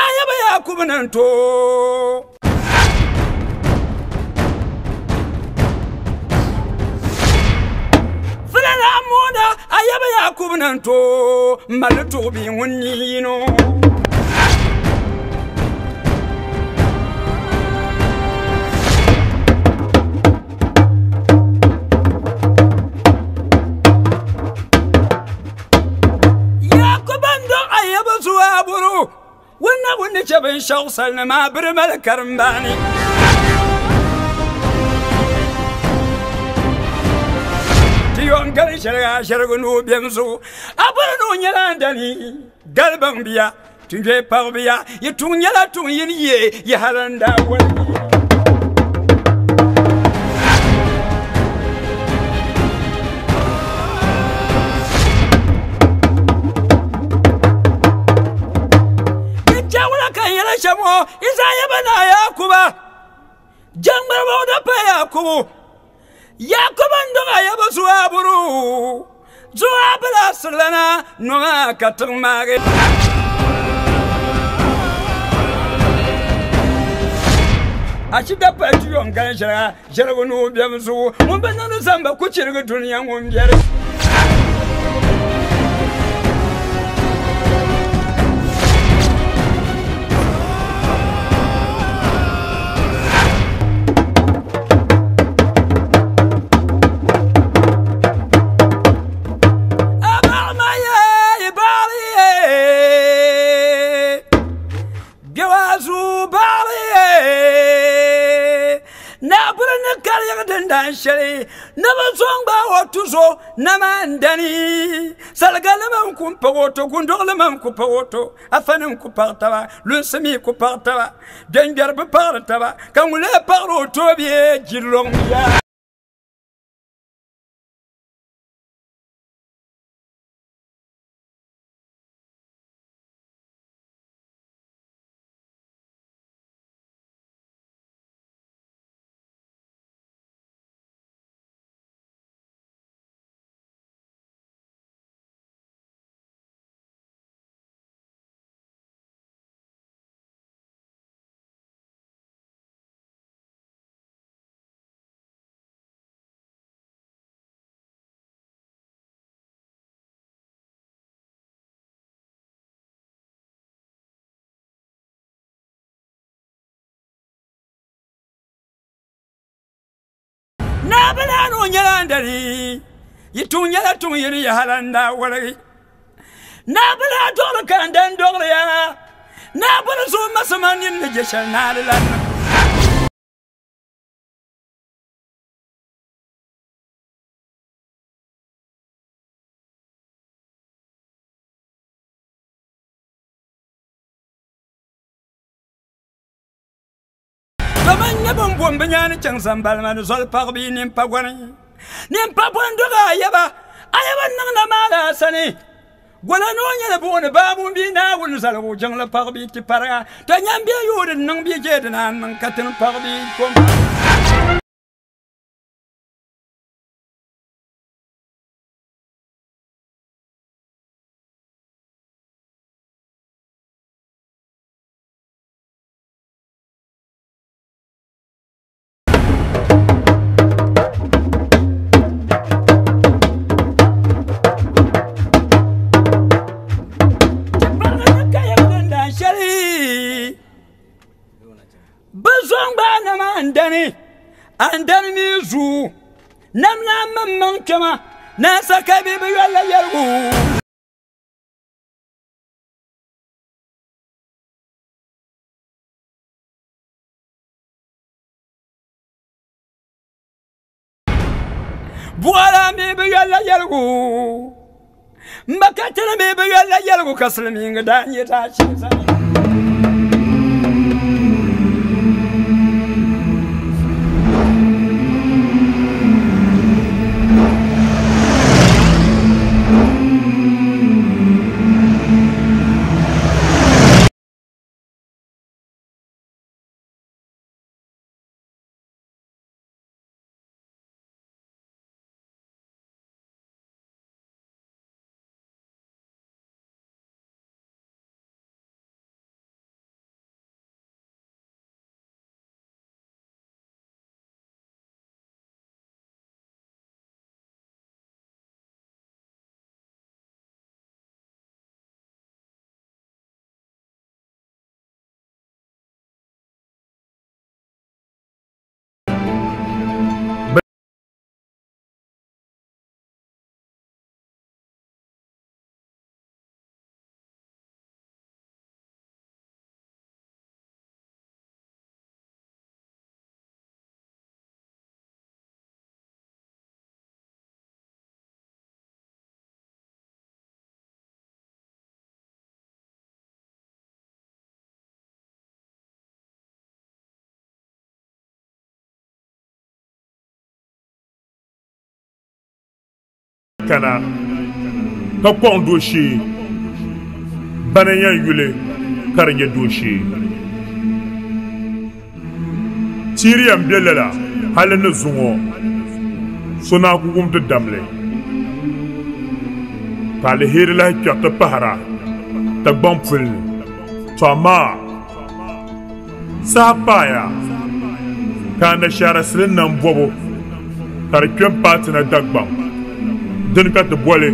Ayaba Yakubu nan to. Fulana amoda ayaba Yakubu nan to mali tuɣubi ŋun ni yino. Yakubu n dɔɣi ayaba zuwa buru wunna wunni chɛ binshaɣu sali maa biri mali karimbaani. Ti yɔn gali shɛliga shɛrigu ni o bɛm zuɣu a bɔri ni o nyɛla n dani galibaŋ bia tunjɛ paɣa bia yi tuŋ nyɛla tuŋ yini ye yi hali n daa wali. Shɛm Isa yaba na Yakuba jaŋgbariba da pa Yakubu Yakuba n dɔɣi ayaba zuwa buru zuwa bila sirilana nɔŋa ka tiŋ maagi. Achi da pa ti yɔn gani shɛliga shɛligu ni o bɛm zuɣu ŋun bi niŋdi zamba ku chirigi dunia ŋun biɛri. Shɛli na bi zɔŋ gbaai o tuzo nama n dani saligalima n ku paɣi o to gunduɣulima n ku paɣi o to afanim ku paɣi taba lunsi mi ku paɣi taba gbɛngbɛri bi paɣiri taba ka ŋun lee paɣiri o toobie jilɔŋ bia. Naabila no nyɛla n dani yi tuŋ nyɛla tuŋ yini yi hala n daa waligi. Naabila dɔɣiri ka n dan dɔɣiri ya naabila zuɣu masima nini ni je shɛli naali la niŋ. Domin nyɛ bin bom bi nyaani chaŋ zambalima ni zoli paɣa bee nin pa gɔni nin pa bɔni dɔɣi ayaba ayaba niŋ na maala asani gola ni o nyɛla buɣuni baabu bee naawuni zaligu jiŋli paɣa bee ti pariga to nyam bee yoori niŋ bee je di naan niŋ ka tini paɣa bee kom. Andani mi zuu nam na maŋ maŋ kpɛma na saka bi bi yɔlla yɛligu. Buɣala mi bi yɔlla yɛligu mbakatini mi bi yɔlla yɛligu ka silimiingi daa nyɛ daa chɛ. Kana ka kɔŋ dooshee, bana n-yɛn yuli ka di nyɛ dooshee. Tiiri yɛn be lala hali ni zuŋɔ, so naan ku wum ti damli, ka aliheri lahi kpɛriti pahira Dagbaŋ puli ni. To amaa saha paaya ka anashaara sili nam bɔbu ka di kpe m-paai ti na Dagbaŋ, dini ka ti boli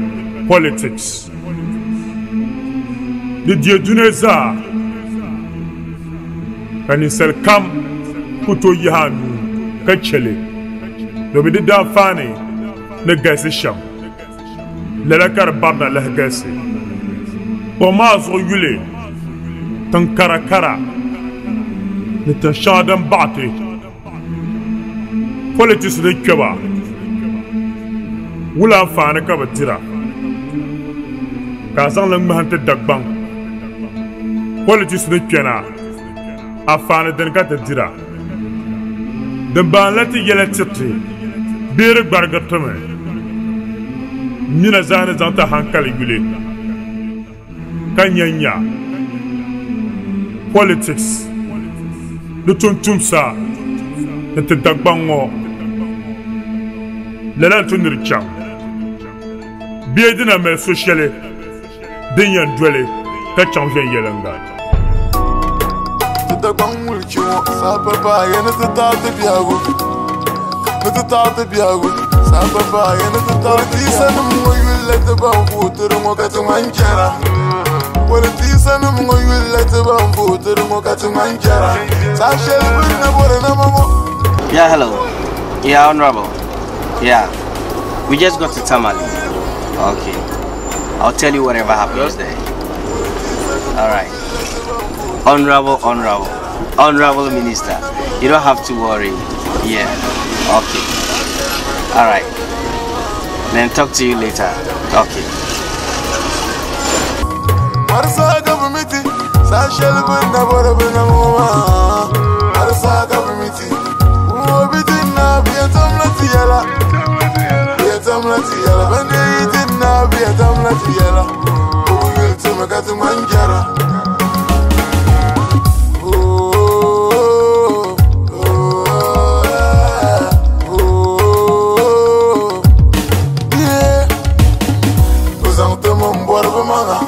politics. Di deei dunia zaa ka ninsal kam ku tooi yihi a nuu ka chɛ li domin di daanfaani ni galisi shɛm. Lala ka di barina lahi galisi. Kpɔŋ maa zuɣu yuli tiŋ kara kara ni tiŋ shɛŋa din baɣi ti politics ni kpe ba, wula anfaani ka bɛ dira ka a zaŋ li ŋmahi n-ti Dagbaŋ politics ni kpɛna, anfaani dini ka ti dira? Din baanila ti yɛla tiriti bee di gbarigiri ti mi nina zaa ni zaŋ ti hankali yuli ka nya nya politics di tumtumsa ni ti Dagbaŋ ŋɔ lala n-tu ni di chaŋ bee di na mali so shɛli din yɛn doli ka chaŋ viɛnyɛliŋga. Ti Dagbaŋ mulichi ŋɔ saha pa paaya ni ti taai ti biɛhigu ni ti taai ti biɛhigu saha pa paaya ni ti taai ti biɛhigu. Nim ŋɔ yulila ti ban vootiri ŋɔ ka ti ŋmani jɛra Politisa nim ŋɔ yulila ti ban vootiri ŋɔ ka ti ŋmani jɛra Saha shɛli bɛ ni na bɔri nama ŋɔ. Yeah, hello. Yeah, Honorable. Yeah. We just got to Tamale. Okay. I'll tell you whatever happens there. All right. Honorable, honorable, honorable minister. You don't have to worry. Yeah. Okay. All right. Then talk to you later. Okay. Marisa ka bi miti saha shɛli bɛ ni na bɔri bɛ nam ŋɔ maa Marisa ka bi miti o bi ti na bɛ yɛn tamla ti yɛla bɛ yɛn tamla ti yɛla ban dee yi ti na bɛ yɛn tamla ti yɛla o bi yuli ti mi ka ti ŋmani jɛra. Oh, oh, oh, yeah. Bɛ zaŋ ti mi m-bɔri bɛ maŋa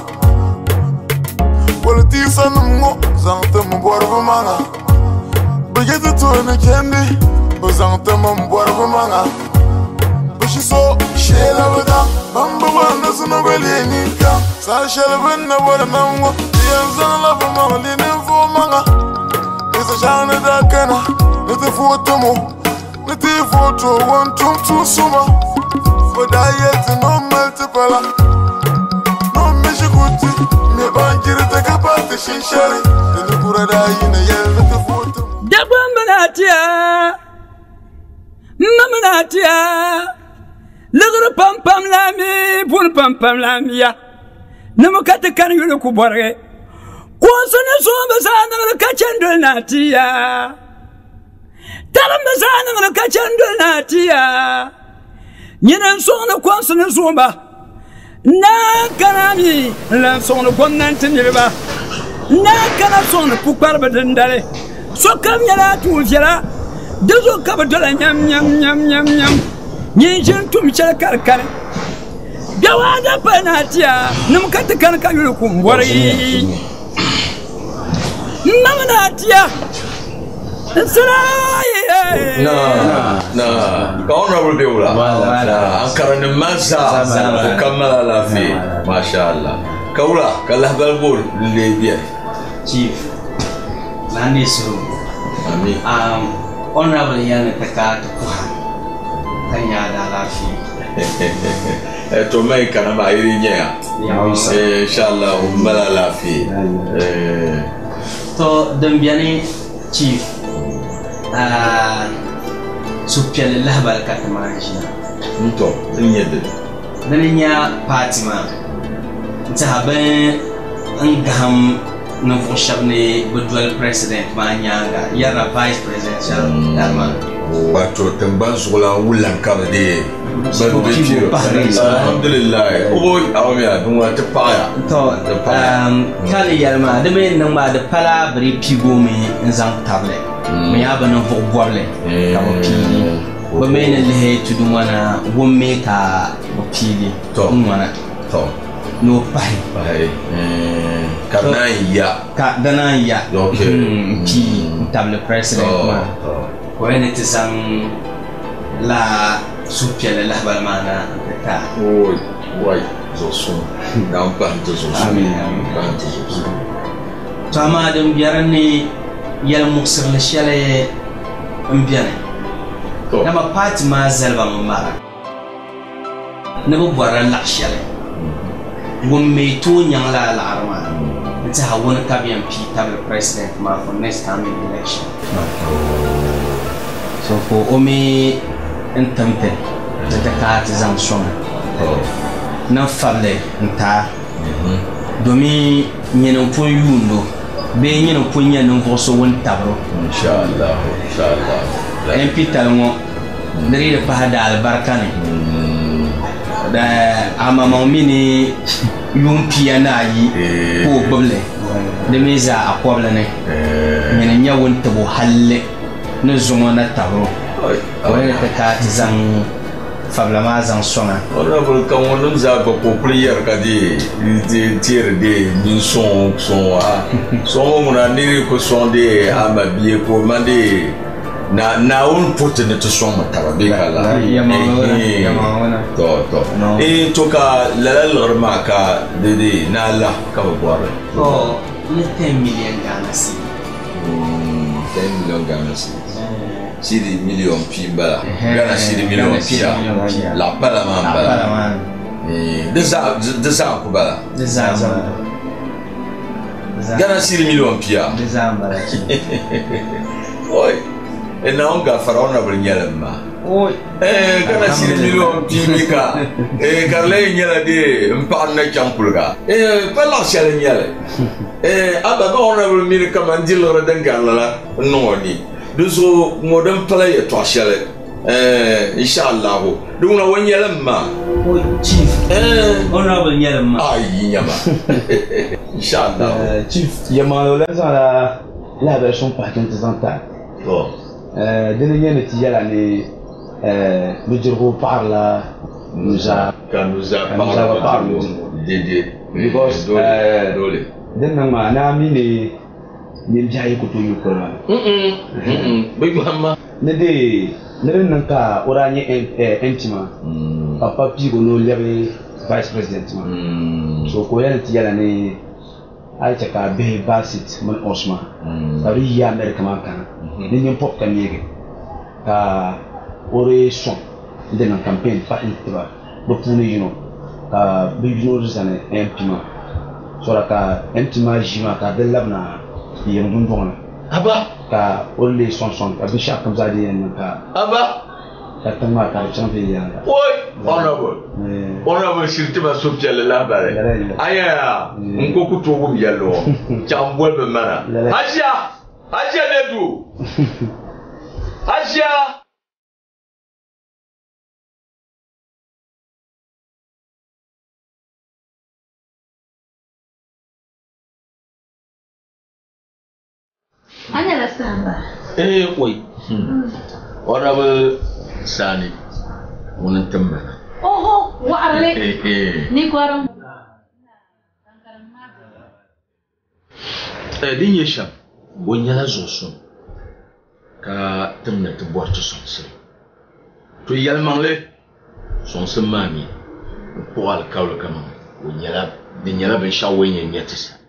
Politisa nim ŋɔ zaŋ ti mi bɔri bɛ maŋa Bɛ je ti tooni chandi bɛ zaŋ ti mi m-bɔri bɛ maŋa Bɛ shi so sheela bɛ daŋ ban bi bɔri ni sino gba leei ninkaŋ Saha shɛli bɛ ni na bɔri nam ŋɔ bɛ yɛn zaŋla bɛ maŋ leei ninvuɣ maŋa Ni sa shɛŋa ni daa kana ni ti vooti mo ni ti vooti o ŋun tum tuun suma Bɛ daa yɛli ti ni o mali ti pala ni o mi shikuruti m-be baanjiriti ka paati shinshɛli di ni kura daa yina yɛli ni ti vooti mo. Dagbaŋ mini Atia, m ma mini Atia, liɣiri pam pam la mi puni pam pam la miya ni mi ka ti kani yuli ku bɔrigi. Kuɣusi ni soombi zaa niŋdi ka chani doli ni Atia. Tarimbi zaa niŋdi ka chani doli ni Atia. Nyini n-sɔŋdi kɔŋsi ni zoomba. N-naan kana mi n-lan sɔŋdi gomnanti niriba. N-naan kana sɔŋdi pukpariba dindali. Sokam nyɛla a tuun viɛla, di zuɣu ka bɛ dola nyam nyam nyam nyam nyam. Nyin ʒi n-tum shɛli ka di kani. Gbɛwaada pali ni Atia nim ka ti kani ka yuli ku m-bɔri. M ma mini Atia n sira Na, na, ka honorable be wula. Na, an karannim maa zaa o kam mali alaafee. Masha Allah. Ka wula ka lahabali bo n-lee beni? Chief, lan ni suhu. Amin. Honorable yɛli ni ti ka ti puha ka nya a daalaafee. To mai kana maa yi di nyɛya. Insha Allah o mali alaafee. To din beni Chief, suhupiɛlli lahabali ka ti maan ʒiya. N-to, din nyɛ dini? Dini n-nyɛ paati maa n-tɛha bɛ n-gahim ninvuɣ shɛba ni bɛ doli president maa nyaaŋa yɛrila vice presidential dari maa. Wato tingbani zuɣulan wulan ka bi deei ban be piiro. Alhamdulillah. O awamiya din ŋuna ti paɣaya. To, ka ni yɛli maa, di mi niŋ maa di pala bi di piigi o mi n-zaŋ tabili. Bɛ nyɛla bɛ ninvuɣ bɔbili ka bɛ piigi. Bɛ mi ni lihi tudu ŋɔ na ŋun mi ka bɛ piigi n-ŋɔna ni o pahi. Pahi. Ka di naan ya. Ka di naan ya m-pii n-tabili president maa. Ka o yɛn ni ti zaŋ lala suhupiɛlli lahibali maa na n-ti ti a. Oi, wai, zuɣusuŋ. Naawuni pahim ti zuɣusuŋ. Pahim ti zuɣusuŋ. To amaa din be di ni yɛlimuɣisirili shɛli m-beni. Dama paati maa zali ba mi mara ni bɛ bɔrila laɣ shɛli. Ŋun mi tooi nyaŋ lala laɣiri maa n-tɛha wuni ka bɛ yɛn pii tabili president maa for next coming election. So ka o mi n-tim ti ni ti kana ti zaŋ sɔŋ niŋ fabili n-ti a domin nyini m-pun yuund o bee nyini m-pun nyɛ ninvuɣ so ŋun tabir o. MP tali ŋɔ di dii di pahi daalibarika ni amaŋmaŋ mi ni yuun 42 ka o gbubi li, di mi zaa a kɔbili ni nyini n-nyɛ ŋun tib o halli ni zuŋɔ na tabir o, ka o ni ti ka ti zaŋ fabila maa zaŋ sɔŋ a. Honorable ka ŋɔnim zaa gba ka o kuli yɛri ka dee teeri dee nyin sɔŋ o sɔŋ o a sɔŋ o ŋuna niri ku sɔŋ dee a ma bia ka o ma dee na Naawuni po ti ni ti sɔŋ mi taba bee ka la to to ee to ka lala liɣiri maa ka di dee ni a la ka bi bɔri li. To ni 10 million Ghana cedi. 10 million Ghana cedis. Cedi million pia m-bala. Ghana cedi million pia. Laɣ pala maa m-bala. Di zaa di zaa n-ku bala. Di zaa m-bala. Ghana cedi million pia. Di zaa m-bala. Oi, Naawuni gafara o na bi nyɛli m ma. Oi. Eh, Ghana cedi million pia mi ka. Eh, ka di lee nyɛla dee m paɣa ni na chaŋ kuliga. Eh, pa laɣ shɛli n-nyɛli. Eh, a ba honorable mini kaman di liɣiri din gari lala n niŋ o ni. Di zuɣu ŋɔ din pala yɛtɔɣ shɛli. Eh, insha-Allahu. Di ŋuna o nyɛli m ma. O chief. Eh. Honorable nyɛli m ma. Ayi nyama. Insha-Allahu. Eh, chief, yɛlimaŋli o lahi zaŋla lahabali suŋ pahi ti ni ti zaŋ ti a. To. Eh, dini n-nyɛ ni ti yɛla ni, eh, nudirigu paɣirila nuzaa. Ka nuzaa Ka nuzaa gba paɣiri nudirigu. Dede. Because, Dole, eh, dole. Din niŋ maa, naa mi ni ninbihi ayi ku tooi nyu kuli maa. Bɛ yɔhim ma. Ni di ni din niŋ ka o daa nyɛ MP maa, ka bɛ pa piigi o ni o lɛbi Vice President maa. So ka o yɛli ti yɛla ni a yi chɛ ka a bihi Basit mini Osman ka bɛ yi America maa kana ni nyin pɔbi ka neegi ka o di sɔŋ n-di niŋ campaign pa n-ti ba bɛ puuni yino ka bɛ yino di zani MP maa sɔra ka MP maa ʒii maa ka di labina yiŋ dundɔŋ ni Aba! ka o leei sɔŋsɔŋ ka binshɛɣu kam zaa di yɛn niŋ ka Aba! ka tiŋ maa ka di chaŋ viɛnyɛliŋga. Oi! Honourable! Honourable shiri ti ma suhupiɛlli lahibali. Ayaya! N ko ku tooi wum yɛlli ŋɔ. Chaŋ m-boli bɛ mana. Hajia! Hajia be duu! Hajia! A nyɛla saamba? Ee oi. Honorable Sani ŋuni n-tim ma na. Oho, waɣirili ni gɔrim. Din nyɛ shɛm, o nyɛla zuɣusuŋ ka tim na ti bɔri ti sɔŋsim. To yɛlimaŋli sɔŋsim maa mi n-kpuɣi alikauli kaman o nyɛla di nyɛla binshɛɣu o ni yɛn nya ti sani.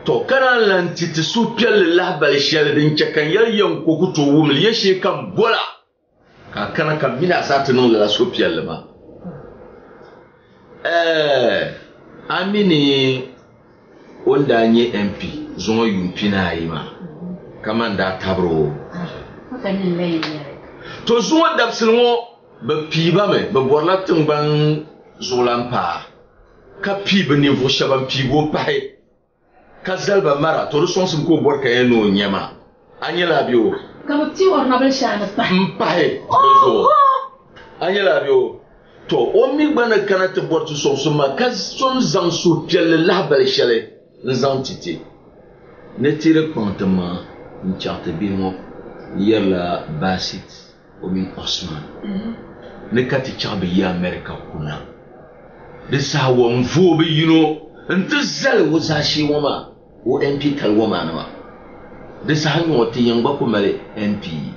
Tɔ! Ka naan lan ti ti suhupiɛlli lahibali shɛli din chɛ ka n yɛli ya n ko ku tooi wum li ya shee ka m bol a, ka a kana ka m mini a zaa ti niŋ lala suhupiɛlli maa. Ɛɛh! A mi ni o ni daa nyɛ MP zuŋɔ yuun pinaayi maa ka man daa tabiri o. Tɔ! Zuŋɔ dabisili ŋɔ bɛ pii ba mi, bɛ bɔrila tiŋgbani zuɣulan paa. Ka pii bɛ ninvuɣ shɛba m-piigi o pahi, ka zali ba mara, tɔ di sɔŋsim ka o bɔri ka yɛn ni o nya ma. A nyɛla a be o? Ka bɛ ti Honorable Shani pahi. M pahi bɛ zuɣu. A nyɛla bɛ o. To o mi gba ni kana ti bɔri ti sɔŋsim maa ka tom zaŋ suhupiɛlli lahibali shɛli n-zaŋ ti ti. Ni ti di kpaŋ ti maŋa n-chaŋ ti bihi ŋɔ n-yɛrila Basit o mini Osman ni ka ti chaŋ bɛ yi America kuna. Di saha wa n-vooi bɛ yino nti zali o zaashee ŋɔ maa, o MP tali ŋɔ maa ni maa. Di saha nyɔŋɔ ti yɛn gba ku mali MP.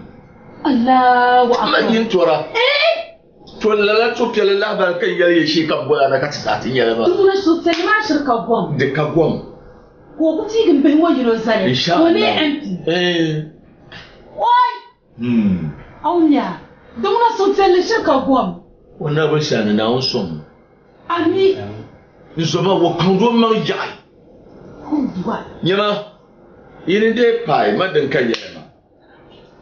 Allahu Akbar. Ma yin tɔra. To lala suhupiɛlli lahibali ka n yɛli ya shee ka m boli a na ka ti zaa ti nyɛli maa. Di ŋuna suhupiɛlli maa shiri ka gom. Di ka gom. Ka o ku piigi m bihi ŋɔ yino zali ka o leei MP. Oi! A wum ya? Di ŋuna suhupiɛlli shiri ka gom. O nabi sani Naawuni sɔŋ o. Ami. N zoma o kpaŋdi o maŋ yaɣi. Nyama, yi ni deei paai ma din ka yɛli maa.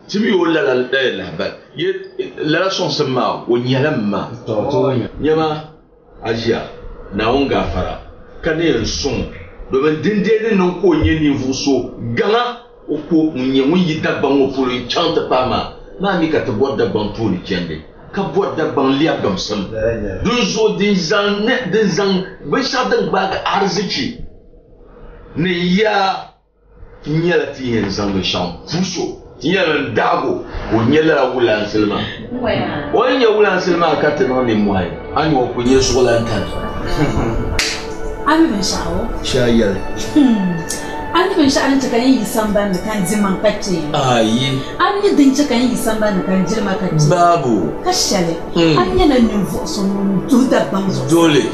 Ti mi o lala lahibali, lala sɔŋsim maa o nyɛla m ma. Nyama, a ʒiya, Naawuni gaafara, ka ni yɛn sɔŋ o, domin dindee di niŋ ka o nyɛ ninvuɣ so gaŋa o ko ŋun nyɛ ŋun yi Dagbaŋ ŋɔ polo n-chaŋ ti paai maa, maa mi ka ti bɔri Dagbaŋ tooni chandi, ka bɔri Dagbaŋ lɛbigimsim. Dinzuɣu din zaŋ binshɛɣu din gbaagi arzichi ni yaa Ti nyɛla ti yɛn zaŋ binshɛɣu m-puhi so, ti nyɛla n daag o ka o nyɛ lala wulansili maa. O ni nyɛ wulansili maa ka ti niŋ nimmɔhi, a ni o ku nyɛ zuɣulantali. A mi binshɛɣu? Shee a yɛli. A mi binshɛɣu din chɛ ka n yi sambani ni ka n di maŋ ka kpe? Ayi. A mi din chɛ ka n yi sambani ni ka n jiri ma ka kpe? Baabu. Ka shɛli, a nyɛla ninvuɣ so ŋun duhi Dagbaŋ zuɣusaa. Dole.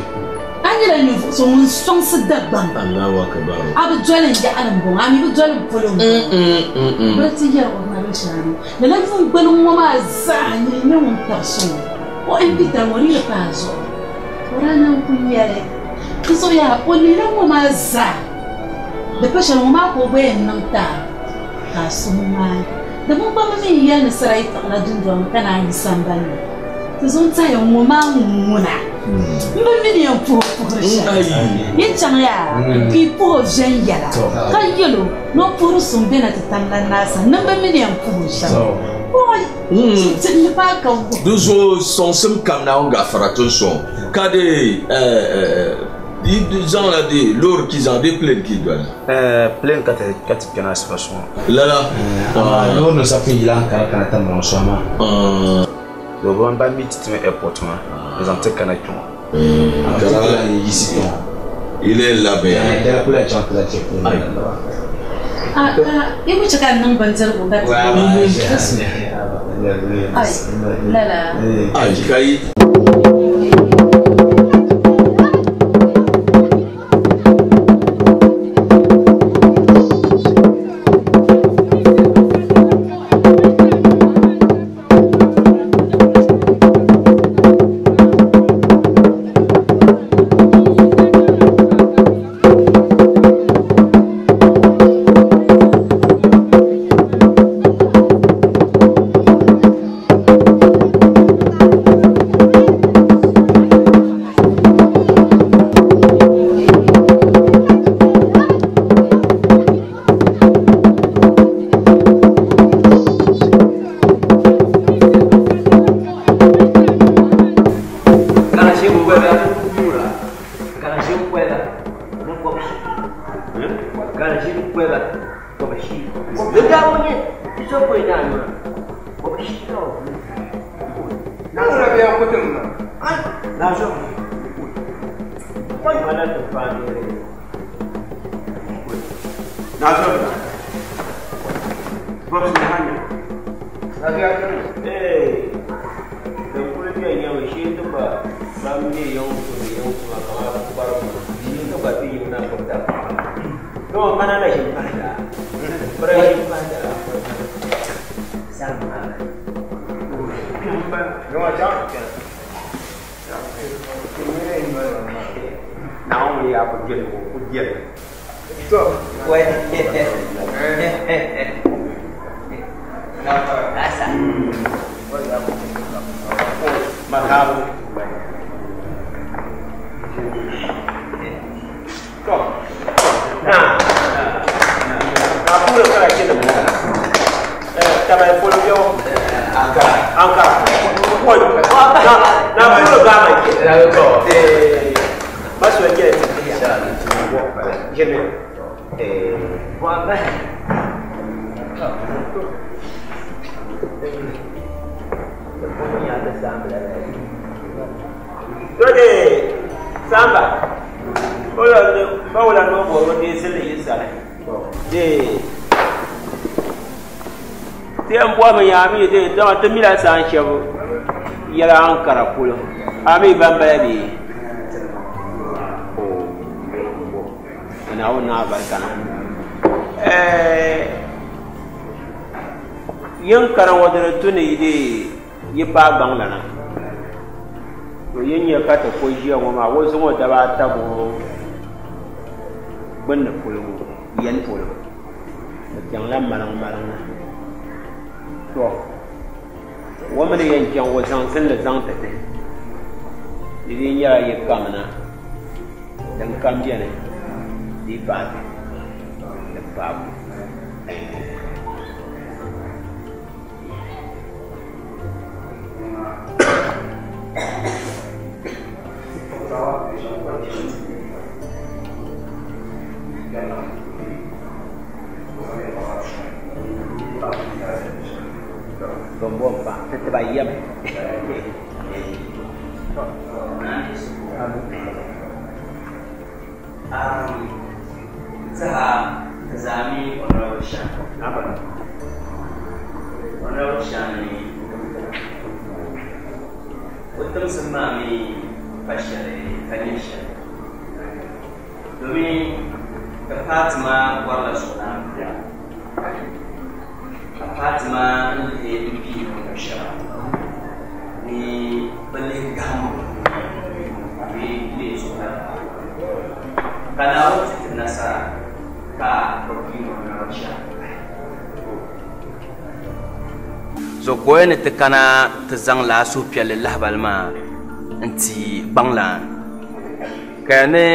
A nyɛla ninvuɣ so ŋun sɔŋsi Dagbaŋ. Allahu Akbar. A bi doli n yaɣili m-bɔŋɔ, a mi bi doli m polo m-bɔŋɔ. Bɛ ti yɛri o na binshɛɣu ni, lala yuun gbaliŋ ŋɔ maa zaa nyini n-nyɛ ŋun tabi so ŋɔ. O MP tali ŋɔ di yi di paai a zuɣu, o daa naan ku yɛli, N zuɣu yaa, o lihila ŋɔ maa zaa, di pa shɛli ŋɔ maa ka o gba yɛn niŋ ti a, ka a suhu maai. Di biŋkpamba mi n-yɛli ni sara yi tiɣila dundɔŋ ni ka naan yi sambani ni. Ti zo n-tahi ŋɔ maa ŋuna. M bi mi ni yɛn puhi o puhiri shɛli. Yi chaŋ yaa ka yi puhi o viɛnyɛla, ka yɛl o ni o puhiri suŋ bɛ na ti tamla naa sani ni m bi mi ni yɛn puhi o shɛm. Oi! Suhupiɛlli maa ka wuhi. Di zuɣu sɔŋsim kam Naawuni gaafara ti n-sɔŋ ka di yi zaŋla di loori ki zaŋ bee plane ki doli? Plane ka ti kpɛna asiba suŋ. Lala? Amaa loori nim sa pun yila Ankara kana Tamale sɔhi maa. To bɛ ban mi ti timi airport maa n zaŋ ti kana kpɛŋɔ. Amaa ti ku lahi yiɣisi kpɛŋɔ. Yi lee labi ya. Dala ku lahi chaŋ ti lahi chɛ puuni la laba. Ka yi ku chɛ ka n niŋ bindirigu ka ti Ai, lala. Ai, ka yi. Tamale polo bɛ Ankara. Ankara. Woi. Na na polo ba ma ke. Eh. Maso ke. Jeme. Eh. Wa ba. Dode samba. Ola ne ba wala no bo de zele yisale. De ti n bɔhimi yaa mi de dama ti mila saan shɛba yɛla Ankara polo a mi ban bala bee Naawuni niŋ alibarika na yin kara ŋɔ dini tu ni de yi paai gbaŋ lana to yin nyɛ ka ti ko ʒiya ŋɔ maa o zaŋ o daba ata ŋɔ gbunni polo ŋɔ yɛn polo bi chaŋla maliŋ maliŋ na to o mi ni yɛn chaŋ o zaŋ zinli zaŋ ti ti di di nyɛla yi kamina din kam bɛni di paati di paabu Bomba, ti ba yɛm. Zaha tazami Honorable Shan. Honorable Shan ni o timsim maa mi pa shɛli ka nyɛ shɛli domin ka paati maa bɔrila zuɣulan ka paati maa n lihi n pii ninvuɣu shɛba ni bi lihi gahimbu ka bi leei zuɣulan ka Naawuni ti ti nasara ka bi pii Honorable Shan. So ka o ni ti kana ti zaŋ laa suhupiɛlli lahibali maa n-ti gbaŋ lana ka ni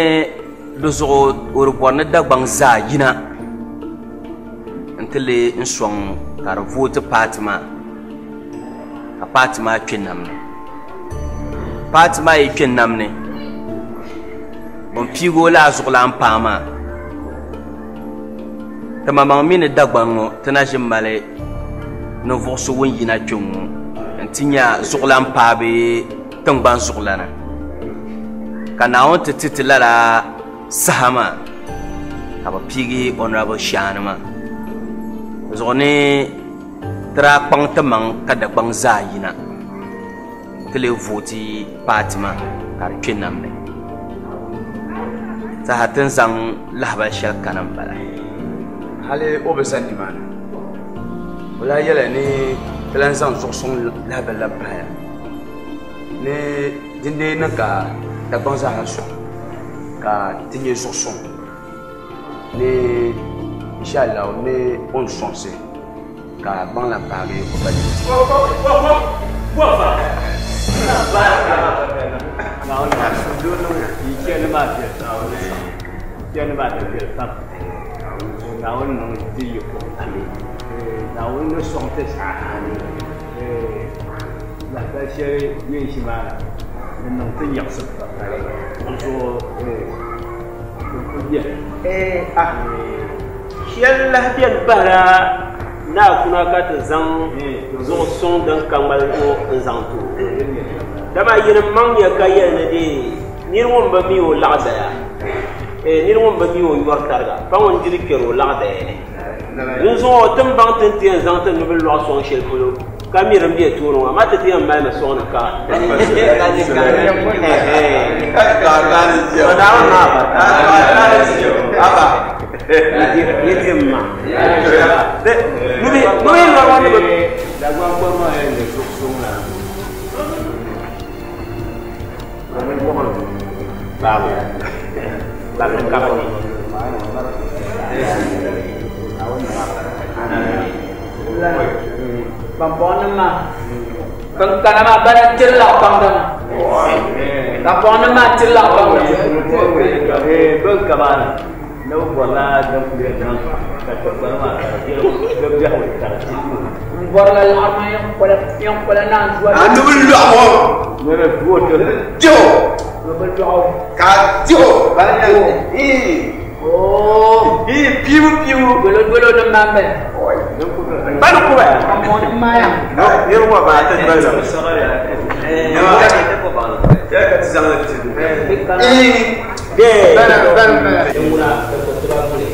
di zuɣu o di bɔri ni Dagbaŋ zaa yina n-ti lee n sɔŋ ka di vooti paati maa ka paati maa kpe nam ni. Paati maa yi kpe nam ni bɛn piigi o laa zuɣulan paa maa ti maŋmaŋ mi ni Dagbaŋ ŋɔ ti na ʒi mali ninvuɣu so ŋun yina kpe ŋɔ n-ti nya zuɣulan paa bee tiŋgbani zuɣulana ka Naawuni ti ti ti lala saha maa ka bɛ piigi Honorable Shani maa zuɣu ni ti daa kpaŋ ti maŋ ka Dagbaŋ zaa yina ti lee vooti paati maa ka di kpe nam ni saha ti ni zaŋ lahibali shɛli kana m-bala. Hali o bi zani nimaani o lahi yɛla ni ti lan zaŋ zuɣusuŋ lahibali la pahaya ni dindee niŋ ka Dagbaŋ zaa ha sɔŋ ka ti nyɛ zuɣusuŋ ni inshallah ni o ni sɔŋsi ka gbaŋ lan paagi o ba yili. Naawuni ni sɔŋ ti lahibali shɛli yɛn ʒi maa na di niŋ ti nyaɣisim di zuɣu di ku bɛni. Shɛli lahi bɛni pahila naakuna ka ti zaŋ zuɣu suŋ din ka ŋmali ŋɔ n zaŋ ti o. Dama yini maŋ nyɛ ka yɛli ni dee niri ŋun bi mi o laɣidaya niri ŋun bi mi o yɔri tariga pa ŋun diri kpɛri o laɣidaya ni. Dinzuɣu ti ni baŋ ti ni ti yɛn zaŋ ti nubili lɔɣu sɔŋ shɛli polo ka mi din be tooni ŋɔ amaa ti ti yɛn malimi sɔŋni ka yi di ma nubihi lɔri ŋɔ ni bi Dagbaŋ kpɔri maa yɛn nyɛ zuɣusuŋ la baabu baabu ka bi ni. Bambɔŋ maa bin kana maa bana tiri laɣ kpaŋda maa bambɔŋ maa tiri laɣ kpaŋda bin kamaana Na bi bɔrila din kuli yɛn niŋ ka tigbani maa ka di biɛhigu ka di ti N bɔrila laɣiri maa yɛn kola yɛn kola naanzuwa. A ni bi lɔɣu o. Ni bi du o ti. Di o. Ni bi lɔɣu. Ka di o. Bala ii. Oo. Ii piibu piibu. Dolo dolo ni maa bala. Bani kuba. Ka mɔni maaya. Niriba ŋɔ maa ti doli la. Ya ka ti zaŋ li ti. Ii. Dee. Bala bala bala. Ŋuna ka tiba kuli.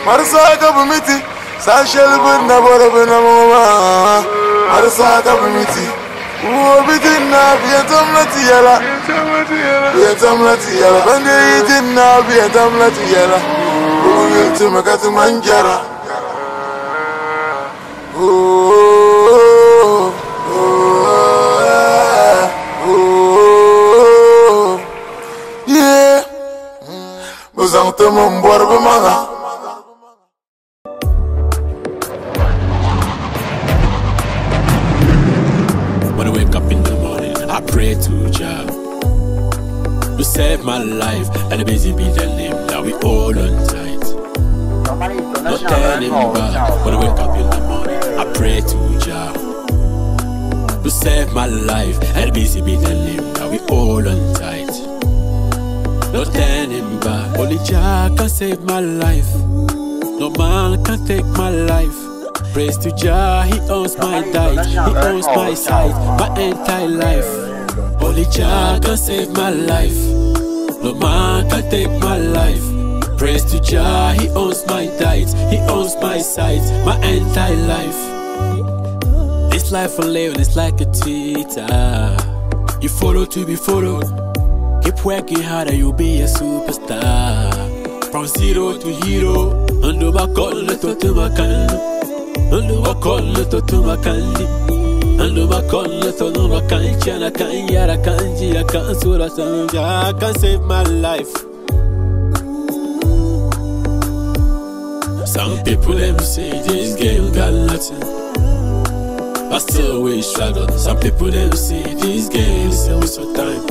Marisa ka bi miti san shɛli bi na bɔri bi na maa marisa ka bi miti wo biti na biɛ tamla ti yɛla biɛ tamla ti yɛla bande yi ti na biɛ tamla ti yɛla bi yuli ti mi ka ti ŋmani jɛra. Oh, oh, oh, yeah. Bi zaŋ ti mi n-bɔri bi maŋa. When I wake up in the morning, I pray to Jah to save my life and the busy be the name that we all on tight. No turning back. When I wake up in the morning, I pray to Jah to save my life and the busy be the name that we all on tight. No turning back. Only Jah can save my life. No man can take my life. Praise to Jah, He owns my diet, He owns my sight, my entire life. Only Jah can save my life. No man can take my life. Praise to Jah, He owns my diet, He owns my sight, my entire life. This life I live is like a cheetah. You follow to be followed. Keep working harder, you'll be a superstar. From zero to hero, under my collar to my can. Ando makolle to to makandi Ando makolle to no makan chana kan yara kan jira kan sura san Jah can save my life. Some people them say this game got nothing, but still we struggle. Some people them say this game is a waste of time,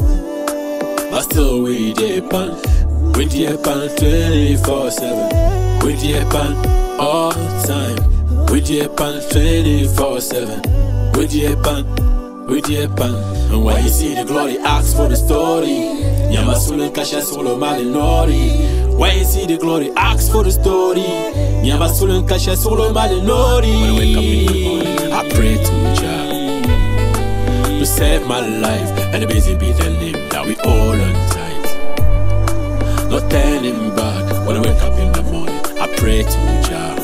but still we depend. We depend 24/7. We depend all time. We depend 24/7. We depend, we depend. And when you see the glory, ask for the story. Nyamasulen kasha solo malinori. When you see the glory, ask for the story. Nyamasulen kasha solo malinori. When I wake up in the morning, I pray to Jah to save my life and the busy be the name that we all on tight. No turning back. When I wake up in the morning, I pray to Jah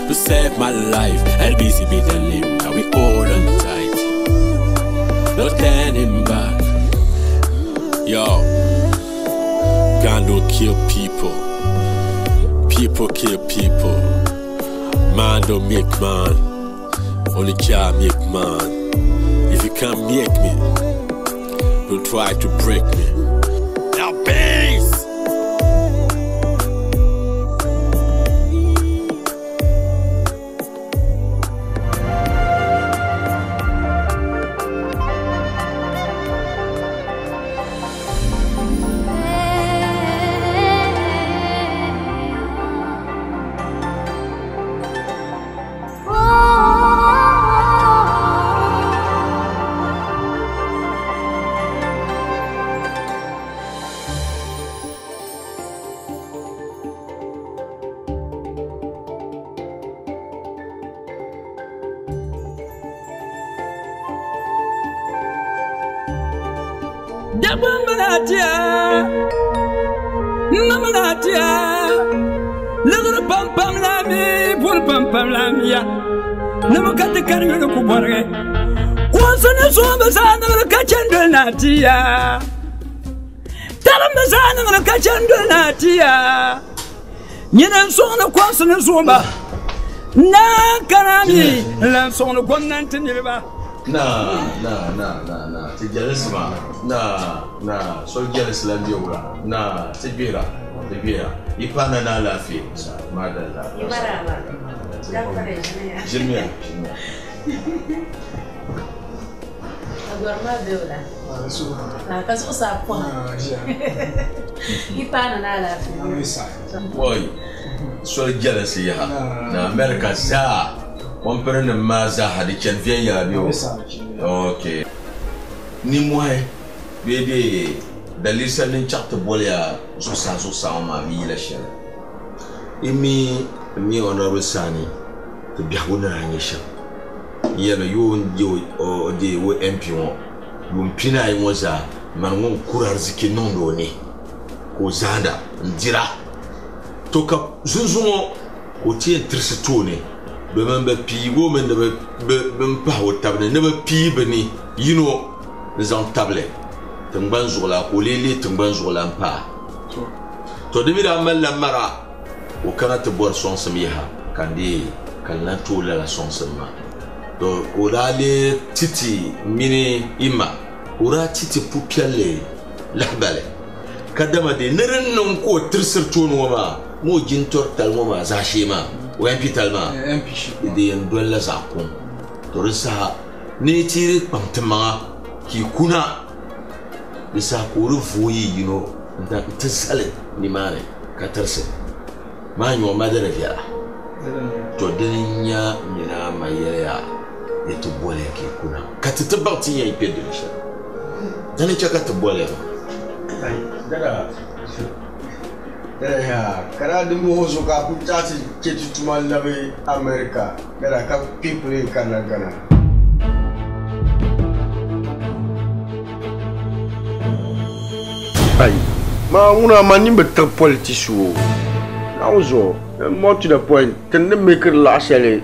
to save my life and busy be the name that we all on tight. No turning back. Yo, God don't kill people. People kill people. Man don't make man. Only Jah make man. If you can't make me, don't try to break me. Now peace! Dagbamba naa tiya n naa tiya liɣiri pam pam la mi puri pam pam la miya ni bi ka ti kari yuli ku bɔrigi kuɣusi ni soon bi zaa niŋdi ka chɛni doli naa tiya tarim bi zaa niŋdi ka chɛni doli naa tiya nyini n soŋdi kuɣusi ni zooma naa kana mi n lan soŋdi gomnanti niriba. Na na na na na ti jalisi ma na na so jalisi lan be wura na ti gbihira ti gbihira yi paana na alaafee madalla. Ʒimiya ʒimiya. Agwar ma be wula. Ka zuɣusaa pɔhim. Yi paana na alaafee. Woi soli jalisi yaha na America zaa kɔmpini nim maa zaaha di chani viɛnyɛla bɛ o ok nimmohi bee de dalili shɛli din chaɣ ti boliya zuɣusaa zuɣusaa ŋɔ maa mi yila shɛli i mi mi Honorable Sani ti biɛhigu ni daa nyɛ shɛm n yɛli yoon o de o MP ŋɔ yuun pinaayi ŋɔ zaa mani ŋun kuri ariziki niŋdi o ni ka o zaanda n dira to ka zunzuŋɔ ka o ti yɛn tirisi tooni domin bi piigi o mi ni bin pahi o tabi ni ni bi pii bi ni yino n zaŋ tabili tingbani zuɣulan ka o lee leei tingbani zuɣulan paa to di mi daa malila mara o kana ti bɔri sɔŋsim yaha ka n deei ka n lan tooi lala sɔŋsim maa to ka o daa lee titi mini ima ka o daa titi pupiɛlli lahibali ka dama de ni din niŋ ka o tirisiri tooni ŋɔ maa ma o jintori tali ŋɔ maa zaashee maa o MP tali maa di yɛn dolila zaɣ kuŋ to di saha ni ti kpaŋ ti maŋa ka i kuna di saha ka o di vooi yino n ti zali nimaani ka tirisi maa nyɛ o ma di di viɛla to dini n nya nyina ma yɛliya ni ti boliya ka i kuna ka ti ti baŋ ti yɛn kpɛ dini shɛli dini chɛ ka ti boliya maa. Dada ya kana di moho zuɣu ka a ku chaɣ ti chɛ ti tuma labi America dada ka kpe plane kanna Ghana. Ai ma ŋuna ma nim bi tiɣi politics o naawuni zuɣu more to the point ti ni mekiri laɣa shɛli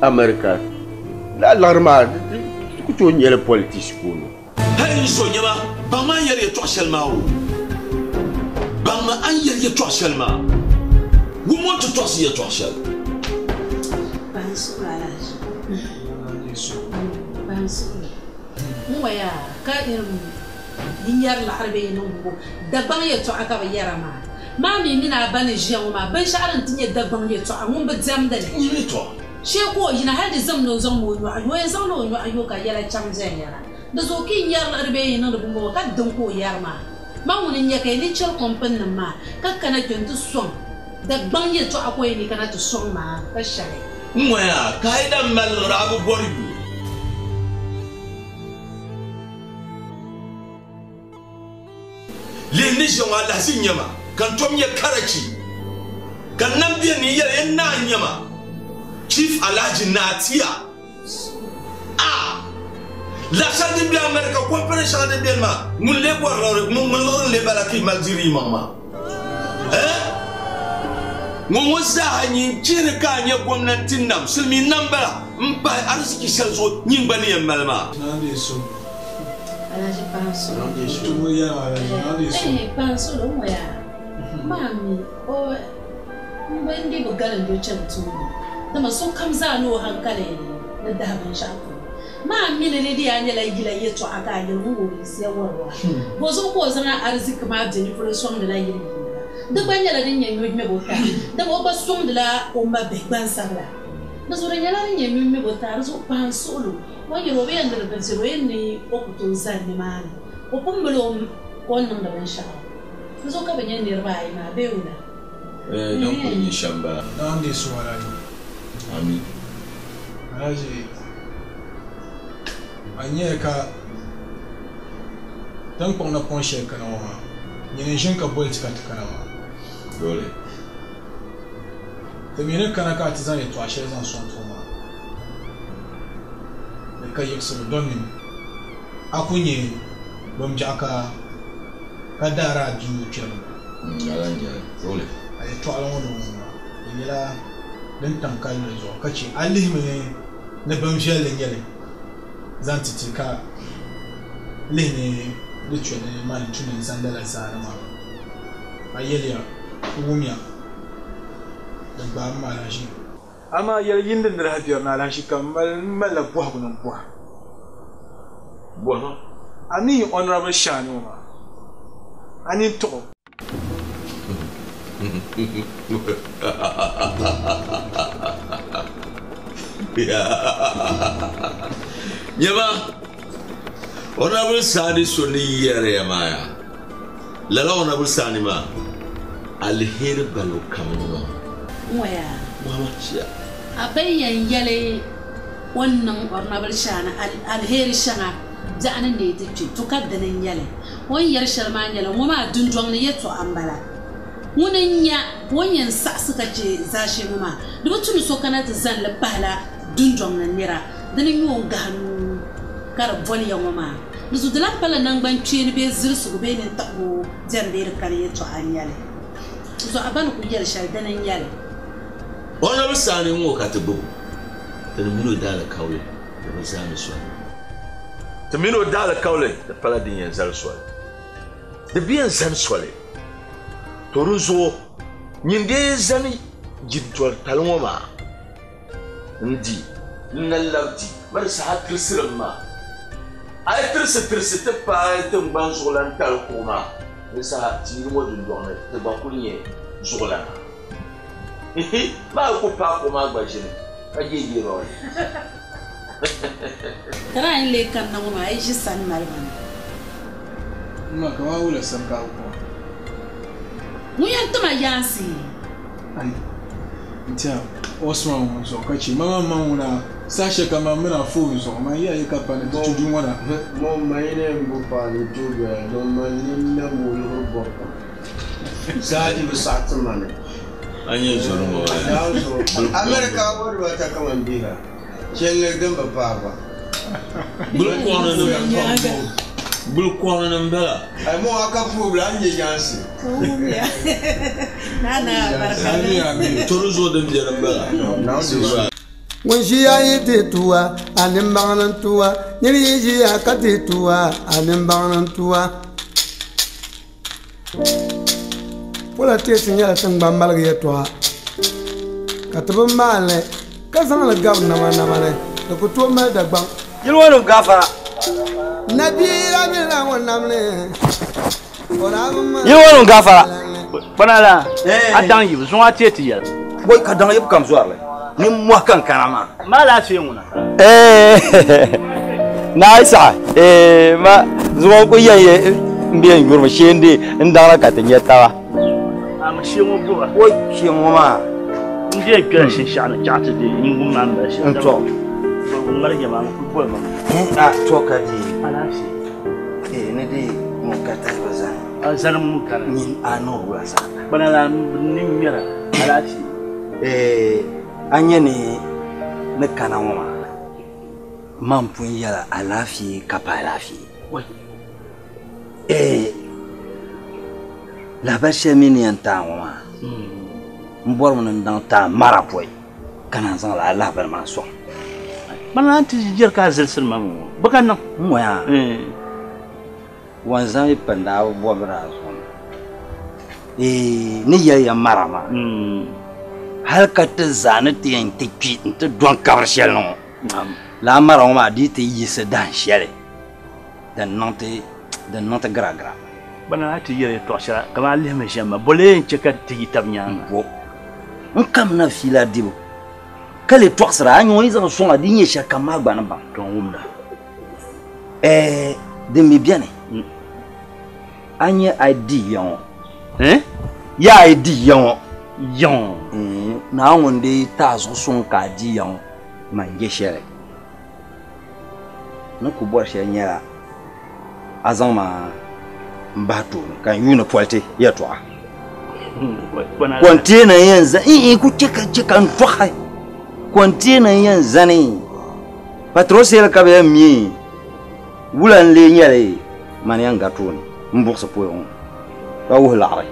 America lala liɣiri maa ti ku tooi nyɛli politics puuni. Hali n zo nyɛma baŋ ma n yɛli yɛltɔɣa shɛli maa o baŋ ma an yɛli yɛltɔɣa shɛli maa wum o ti tɔɣisi yɛltɔɣa shɛli. N waya ka irin yinyɛri laɣiri bee niŋ bo Dagbaŋ yɛltɔɣa ka bi yɛra maa maa mi mini a ba ni ʒiya ŋɔ maa binshɛɣu din ti nyɛ Dagbaŋ yɛltɔɣa ŋun bi diɛmdi li shee ka o yina hali di zim ni o zaŋ ma o nyɔɣu yo o yɛn zaŋla o nyɔɣu yo ka yɛla chaŋ viɛnyɛla di zuɣu ka yi nyɛri liɣiri bee yi niŋdi bumbɔŋɔ ka din ka o yɛri maa ma ŋuni n nyɛ ka yi ni chɛri kɔmpini nim maa ka kana kpɛ n ti sɔŋ Dagbaŋ yɛltɔɣa ka o yɛn ni kana ti sɔŋ maa ka shɛli. N ŋɔya ka a yi dan mali liɣiri a bi bɔri yu. Lihi ni ʒiya ŋɔ alahizi n-nyɛ ma ka n tom nyɛ karachi ka n nam beni ni n yɛli ya naa n-nyɛ ma Chief Alhaji Naatia a la shɛli din be America kɔmpini shɛŋa din beni maa ŋun lee bɔri liɣiri ŋun liɣiri n-lee bala ka yi mali diri yimaŋ maa eh ŋun ŋɔ zaaha nyin chihiri ka a nyɛ gomnanti nam silimiin nam bala m pahi ariziki shɛli zuɣu nyin gba ni yɛn mali maa. Alhaji Pansolo ŋɔya maa mi o n di bi galim do chani tooni dama sokam zaa ni o hankali ni dahi binshɛɣu puuni maa mi ni di yaa nyɛla yila yɛltɔɣa ka a yɛli ŋun o yiɣisiya wari waa bo zuɣu ka o zaŋ ariziki maa bɛ ni polo sɔŋdila yili yiindiba di gba nyɛla din nyɛ nyo ŋmɛbo taa dama o gba sɔŋdila o ma bihi gbansabila di zuɣu di nyɛla din nyɛ nyo ŋmɛbo taa di zuɣu pahin suɣulo o yɛli o bi yɛn ni di bindira o yɛn ni o ku tooi zani nimaani o pun mali o ka o niŋdi binshɛɣu di zuɣu ka bi nyɛ niriba ayi maa bee wula. Din kuli nyɛ shɛm bala. Naawuni deei suŋ Alhaji. Ami. Alhaji a nyɛli ka din kpuɣi napɔŋ shɛli kana ŋɔ maa nyini n ʒini ka boli ti ka ti kana maa. Dole. Ti mi ni kana ka a ti zaŋ yɛltɔɣa shɛli zaŋ sɔŋ ti ŋɔ maa di ka yiɣisibu domin a ku nyɛ Bin biɛɣu ka ka daari a bia o kpɛma. Lala n-nyɛli, dole. A yɛltɔɣali ŋɔ ni ŋɔ maa, di nyɛla din tam kalinli zuɣu ka che a lihimi ni bin viɛlli nyɛli zaŋ ti ti ka lihi ni di chɛ ni man tu ni n zaŋ lala zaani maa. A yɛliya, Wumya, di gbaai m ma alahiʒi. Amaa yɛli yini din ni lahi biɛri ni alahiʒi ka m mali, m malila bɔhigu ni m bɔhi. Bɔhima. A mi Honourable Shani ŋɔ maa? A nini tiɣi o? Nyama, Honourable Sani so ni yɛri ya maa yaa, lala Honourable Sani maa aliheri balibu kam n-niŋ. Ŋɔya. Muhammad Shia. A ba yɛn yɛli o ni niŋ Honourable Shani aliheri shɛŋa biɛɣu ni neei ti kpi, to ka dini n-nyɛ li. O ni yɛri shɛli maa nyɛla, ŋɔ maa dundɔŋ ni yɛtɔɣa m-bala. Ŋuni n-nya ka o ni yɛn saɣisi ka chɛ zaashee ŋɔ maa? Di bi tu ni so kana ti zani li pahila dundɔŋ ni nira. Dini n-nyɛ o ni gahi nuu ka di boli ya ŋɔ maa. Di zu di lahi pala naŋgbankpeeni bee zilisigu bee nintiɣigu beni bee di kani yɛtɔɣa n-nyɛ li. Di zuɣu a ba ni kuli yɛli shɛli dini n-nyɛ li. Honourable Sani ŋɔ ka ti gbubi o, ti ni mini o daalikauli di bi zaani soli. Ti mini o daalikauli di pala din yɛn zali soli. Di bi yɛn zani soli. To di zuɣu nyin dee zani jintɔri tali ŋɔ maa n-di n na labi di ma di saha tirisirim maa. A yi tirisi tirisi ti paai tiŋgbani zuɣulan tali kuɣu maa, di saha ti yili ŋɔ dundɔŋ ni ti gba kuli nyɛ zuɣulana. Ihi, maa yi ku paai kuɣu maa gba ʒini ka jeejeei rɔli. Ka daa yi lee kanna ŋɔ maa, a yi ʒi sani mali ba na. M ma, kaman wula sani ka a bi kɔŋ? Ŋun yɛn ti ma yaansi? Ai, n tɛha Osman ŋun zuɣu ka chɛ ma maa maŋ ŋuna saha shɛli ka man mini a foon zuɣu man ya yi ka pa ni ti tu duu ŋɔ na. Mo ma yi ni yɛn bo paai ni tooi doya don man nini na mooligu bɔbu pam. Zaa di bi saɣi ti ma ni. A nyɛ zoli ŋɔ maa. America wadibata kaman biha. Shɛli din bi paai gba. Gbulikɔɣini ni m-bala. Ai mo a ka puhibila a ni nyɛ yaansi. Tɔri zuɣu din biɛni m-bala. Ŋun ʒiya yi ti tuwa, a nimbaŋ ni n-tuwa. Niri yi ʒiya ka ti tuwa, a nimbaŋ ni n-tuwa. Politics nyɛla tiŋgbani maligi yɛltɔɣa ka ti bi maani li ka zaŋ li gabi namanama ni di ku tooi mali Dagbaŋ. Yili ŋɔ nim gaafara. Nabia mini ŋun nam li, o daa bi mali Yili ŋɔ nim gaafara. Kpana la, a daŋ yibu, zuŋɔ a teei ti yɛli. Bɔi ka daŋ yibu kam zɔrili, nimmɔhi ka n kana maa. Ma alaafee ŋuna. Naa saɣi, ma zuŋɔ n ku yɛn ye n be n yurimi shee n dee n daŋla ka ti nya taba. A mi shee ŋɔ buɣa. O shee ŋɔ maa. N dee kpɛla shinshɛɣu ni chaɣ ti dee n wum maa m-bala shɛm. N tɔ. Bɔbigu ŋmarigi maa n kuli boli ma. A tɔ ka dee. Alaafee. Ee ni dee ŋun ka tahibu zani. A zani ŋun kani. Nyin a niŋ wula zaa. Kpana la n ni ŋmɛra alaafee. Ee a nya ni ni kana ŋɔ maa. Man pun yɛla alaafee ka pa alaafee. Ee, lahabali shɛli mi ni yɛn taai ŋɔ maa, n bɔrimi ni n daŋ taai mara pɔi ka naan zaŋ lala lahabali maa sɔŋ. Mana naan ti jɛri ka a zilisiri ma mi ŋɔ, bɛ ka niŋ. N ŋɔya, wanzam yi pindi a bi bɔbiri a zuɣu ni. Ee, ni yɛli ya mara maa, hali ka ti zaa ni ti yɛn ti kpi nti dɔni kabiri shɛli ni ŋɔ. Lala mara ŋɔ maa di yi ti yiɣisi dahin shɛli, din niŋ ti din niŋ ti giragira. Bɛ na ti yɛli yɛtɔɣ shɛli kaman a lihimi ʒiɛm ma, bɔ lee n-chɛ ka ti yi tab nyaaŋa? Bo n-kamina fiila dibu ka lee tɔɣisira, a nya o yi zaŋ sɔŋ a di yi nyɛ shɛlikam maa gba ni baŋ. Tɔ n wumda. Ɛɛ, din mi beni, a nya a yi di ya ŋɔ. Ya a yi di ya ŋɔ. Ya ŋɔ? Naa ŋun dii ti a zuɣu suŋ ka a di ya ŋɔ. Man je shɛli ni ku bɔri shɛli nyɛla a zaŋ ma m-bahi tooni ka n yuuni politi yɛltɔɣa. Kɔnteena n-yɛn zani, n-n ku chɛ ka chɛ ka n tɔɣi. Kɔnteena n-yɛn zani, patrol seli ka bɛ yɛn mi, wula n-lee nyɛ li? Mani yɛn gari tooni n buɣisi polo ŋɔ ka wuhi laɣiri.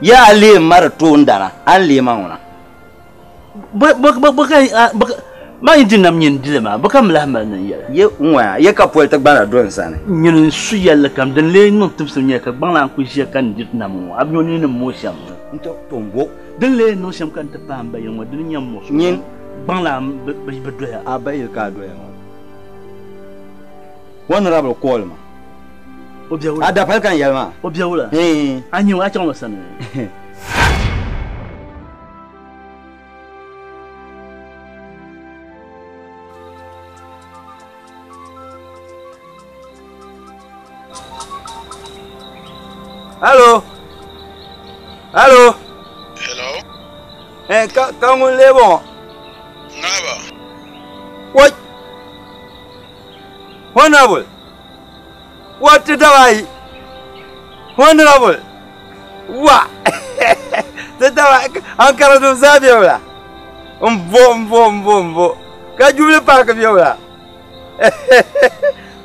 Ya a leei ma di toondana, a ni leei ma ŋuna. Maa yi di nam nyini dili maa, bɛ ka mi lahi mali niŋ yɛli. Ye ŋɔya, ye ka poli ti gbana do n sani. Nyini n su yɛlli kam, din lee niŋ timsim nyɛla ka gbaŋlan kuli ʒiya ka n diri nam ŋɔ, a bi nya o nini ni mooi shɛm. N to tombo. Din lee niŋ shɛm ka n ti paai m ba yili ŋɔ, dini n-nyɛ m muɣisigu Nyin. Gbaŋlan bi doya. A ba yili ka a doya ŋɔ. Honorable call ma. O bɛ wula? A dapali ka n yɛli maa. O bɛ wula? Hii. A nyɛ o, a chaŋ o sani. Hello. Hello. Hello. Eh, ka ka ŋun lee bɔŋɔ? Ŋaaba. Wai. Honorable. Wa ti daba ayi. Honorable. Wa. Ti daba Ankara dum zaa bɛ wula. N bo n bo n bo n bo. Ka Jubilee Park bɛ wula.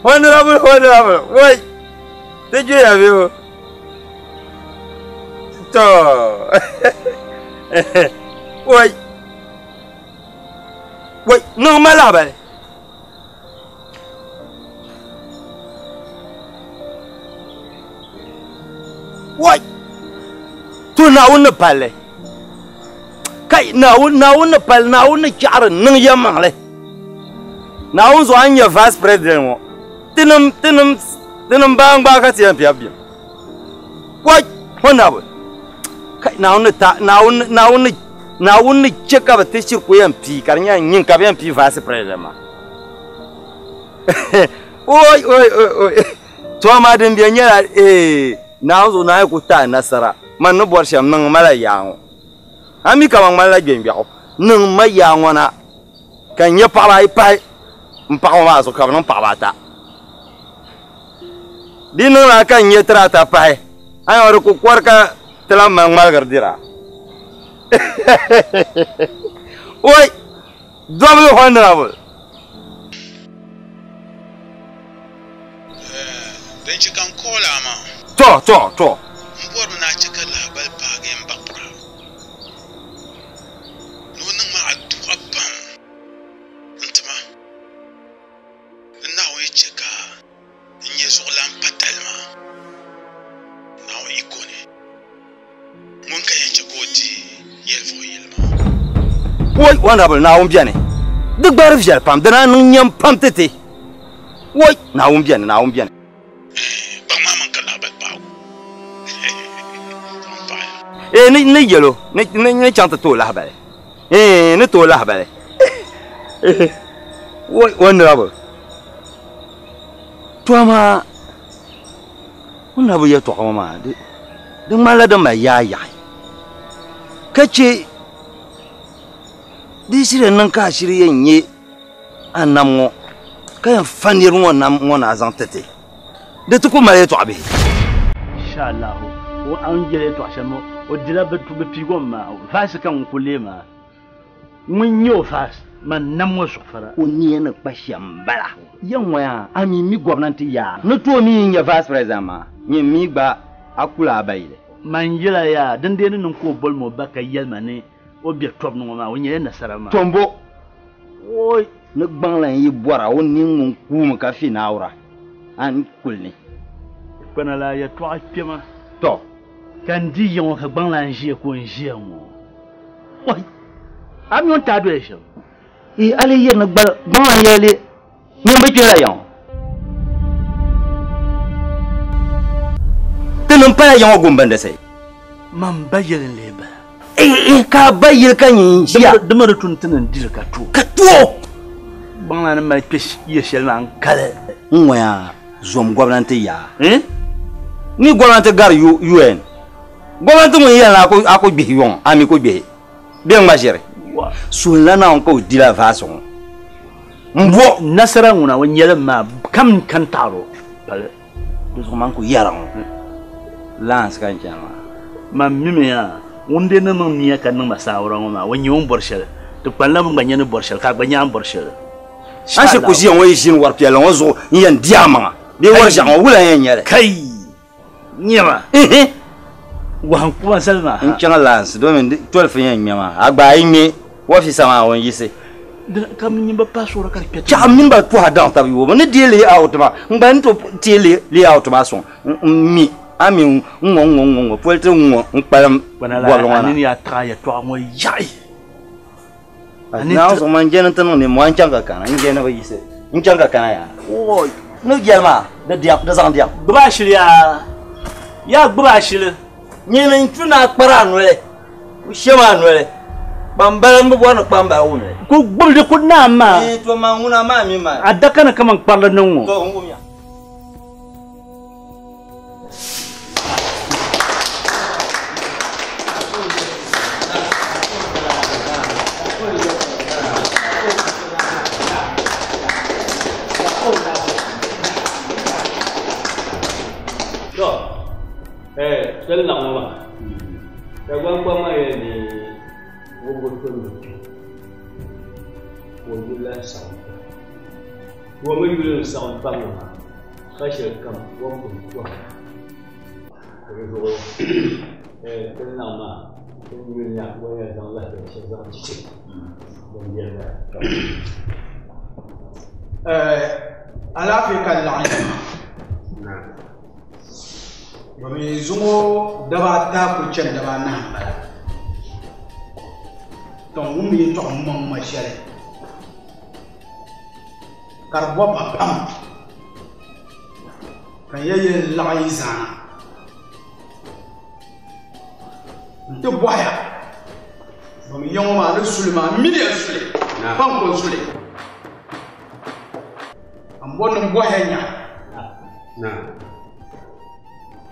Honorable honorable. Wai. Ti juya bɛ o. To. Wai. Wai niŋ ma lahabali. Wai! To Naawuni ni palli. Kai Naawuni Naawuni ni palli Naawuni ni chaɣiri niŋ yɛlimaŋli. Naawuni zuɣu a ni nyɛ vice president ŋɔ. Tinim tinim tinim baangbaai ka ti yɛn piɛbi bim. Wai! Honorable. Kai Naawuni ni ta Naawuni Naawuni Naawuni ni che ka bɛ ti shiri ku yɛn pii ka di nyɛla nyin ka bɛ yɛn pii vice president maa. Oi oi oi oi to amaa din bɛ nyɛla ee Naawuni zuɣu Naawuni ku ti a nasara man ni bɔri shɛm niŋ ma la yaa ŋɔ a mi ka man ŋmanila gbɛngbɛɣu niŋ ma yaa ŋɔ na ka n nyɛ paɣaba ayi pahi n paɣaba maa zuɣu ka bɛ niŋ paɣaba ata di niŋla ka n nyɛ tiri ata pahi a nya di ku kɔri ka ti lahi mali ŋmaligiri dira oi Dobili honorable. Din chɛ ka n call a maa. To, to, to. M bɔrimi ni a chɛ ka lahibali paagi m ba kura ni o niŋ ma adua pam n-ti ma ni Naawuni yi chɛ ka n nyɛ zuɣulan patali maa Naawuni yiko ni. Ŋun ka yɛn chɛ ka o di yɛlivuɣu yili maa. Woi Honorable Naawuni beni. Di gba di viɛli pam, di naan niŋ nyam pam ti ti. Woi Naawuni beni, Naawuni beni. Kpaŋ maa mini ka lahibali paagi o. M paɣiya. Ee, ni, ni yɛl o, ni, ni, ni chaŋ ti ti o lahibali. Ee, ni ti o lahibali. Woi Honorable. To amaa. O ni na bi yɛtɔɣa ŋɔ maa, di ŋmanila din mali yaa yaɣi ka chɛ di shiri niŋ ka a shiri yɛn nyɛ a nam ŋɔ ka yɛn fa niriba ŋɔ nam ŋɔ ni a zaŋ ti ti, di ti ku mali yɛtɔɣa bihi. Inshallah o a ni yɛli yɛtɔɣa shɛli ŋɔ o dila bɛ piigi o mi maa vice ka ŋun kuli leei maa. Ŋun nyɛ o faasi, man nam ŋɔ zuɣufara. O nia ni kpa shɛm m-bala. Ya ŋɔ yaa, a mi mi gɔbnanti yaa ni tooi mi n-nyɛ vice president maa, nyin mi gba a kula a ba yili. Man yɛla yaa, dindee ni niŋ ka o boli ma o ba ka yɛli ma ni o be tɔbu ni ŋɔ maa, o nyɛla nasara maa. Tombo, Ooi! Ni gbaŋ lan yi bɔra, o ni ŋun kuumi ka fi naawura, a ni kuli ni. Kpana la yɛtɔɣa kpɛma. Tɔ! Ka n di ya ŋɔ ka gbaŋ lan ʒiya ka o ni ʒiya ŋɔ. Oi! A mi o ni taai doya shɛm? Ee, a lee yɛri ni gbaŋ lan yɛli li nyin bi kpɛhila ya ŋɔ. Tinim pala ya ŋɔ gumbindisi. Man ba yɛli n-lee bala. Ee, ka a ba yɛli ka nyin ʒiya. Di mi di tu ni ti ni diri ka to. Ka to! Gbaŋ lan ni mali kpe ya shɛli maa n-kali. N ŋɔya zom gɔbnanti yaa. Eh? Ni gɔbnanti gari UN. Gɔbnanti ŋun yɛli ni a ku gbihi yɔŋ, a mi ku gbihi. Bɛ ŋma ʒiri. Suhilla Naawuni ka o dila vaasi ŋɔ. M bo. Nasara ŋuna o nyɛli maa kam n-kani taɣiri o pali. Di zuɣu man ku yɛra ŋɔ laansi ka n chani maa. Man mimi yaa, ŋun dee ni niŋ nia ka niŋ ma saawara ŋɔ maa, o nyɛ o ni bɔri shɛli. Di kpanila bɛ gba nya ni bɔri shɛli ka a gba nya a ni bɔri shɛli. A ni shiri ku ʒiya ŋɔ yi ʒini wɔri piɛlli ŋɔ zuɣu n-yɛn di a maŋa. Bee wari ʒiɛɣu ŋɔ wula yɛn nyɛli? Kai! Nyɛma. Wahu kuma salima. N chaŋ lansi domin 12 yɛn ŋmɛ maa. A gba a yi ŋmɛ wɔfisa maa o ni yiɣisi. Ka mi nyimba pa suɣuri ka di kpɛ. Chaɣu mini ba tɔha daŋ tabi yoobu ni deei layout maa. N gba ni tooi teei layout maa sɔŋ n mi a mi n ŋɔ n ŋɔ n ŋɔ ŋɔ poli ti ŋɔ n kpalim bɔbili ŋɔ na. A nini yaa taɣi yɛtɔɣa ŋɔ yaɣi. Naawuni zuɣu man jɛni ti niŋ nimmohi n chaŋ ka kana n jɛni bi yiɣisi n chaŋ ka kana yaa. Ni yɛli maa di diɛm di zaŋ diɛm. Gbubi ashili yaa yaa gbubi ashili. Nyini n tu ni a kpari a noli o shem a noli kpambali n bi bɔri ni kpambali wumli. Ku gbubi di ku naam maa. Ee to man ŋuna maa mi maa. Adaka ni kaman kparili niŋ ŋɔ. To n wumya. Soli laɣ ŋɔ maa Dagbaŋ kpam maa yɛli ni wubigu tooni kpi ka o yuli lahi saɣim pam. Ka o mi yuli n saɣim pam ŋɔ maa ka shɛli kam o ni pun tɔhi ka di zuɣu ti ni laɣim maa ti ni yuli nya o ni yɛn zaŋ lahibali shɛli zaŋ ti din biɛni maa. Alaafee ka laɣim ya maa. Domin zuŋɔ daba ata kuli chani daba anahi m-bala. Tɔŋ wumdi yɛltɔɣa ŋuma ŋuma shɛli ka di bɔbi ma pam ka n yɛli yɛli laɣim yi zaana n-ti bɔhiya domin ya ŋɔ maa ni suli maa m mi ya suli pam ko n suli. N bɔri ni n bɔhiya nya.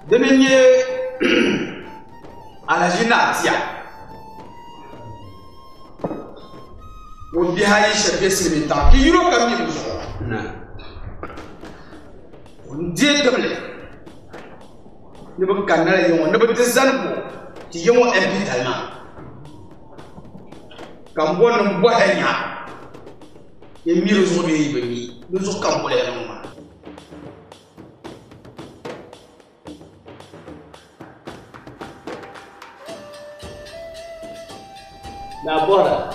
Di mi nyɛ Alhaji Naatia. O bihi ayi shɛba be silimiintiŋa ka yino kam mi bɛ zuɣu. O n-deei tibili ni bɛ kanna la yiŋɔ ni bɛ ti zani bo ti yiŋɔ MP tali maa. Ka m bɔri ni m bɔhiya nya yi mi di zuɣu bee yi bi mi di zuɣu ka m boliya niŋ maa. Na bɔra.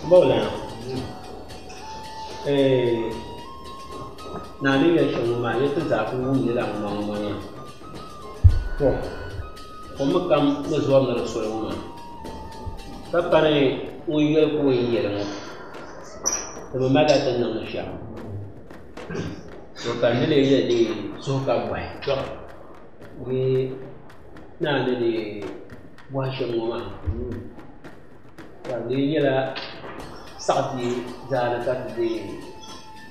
Bɔla. Na ni yɛ shɛŋa maa yɛ ti zaa ku wum ni la ŋuma ŋuma nya. To, o mi kam ni zɔri ni di soli ŋɔ maa. Ka pani ŋun yɛli ka o yi yɛli ŋɔ. Ti bi mali ti niŋdi shɛm. To ka ni lee yɛli di suhu ka bɔhi. Di naa ni di bɔhi shɛm ŋɔ maa. Ka di nyɛla saɣiti zaani ka ti di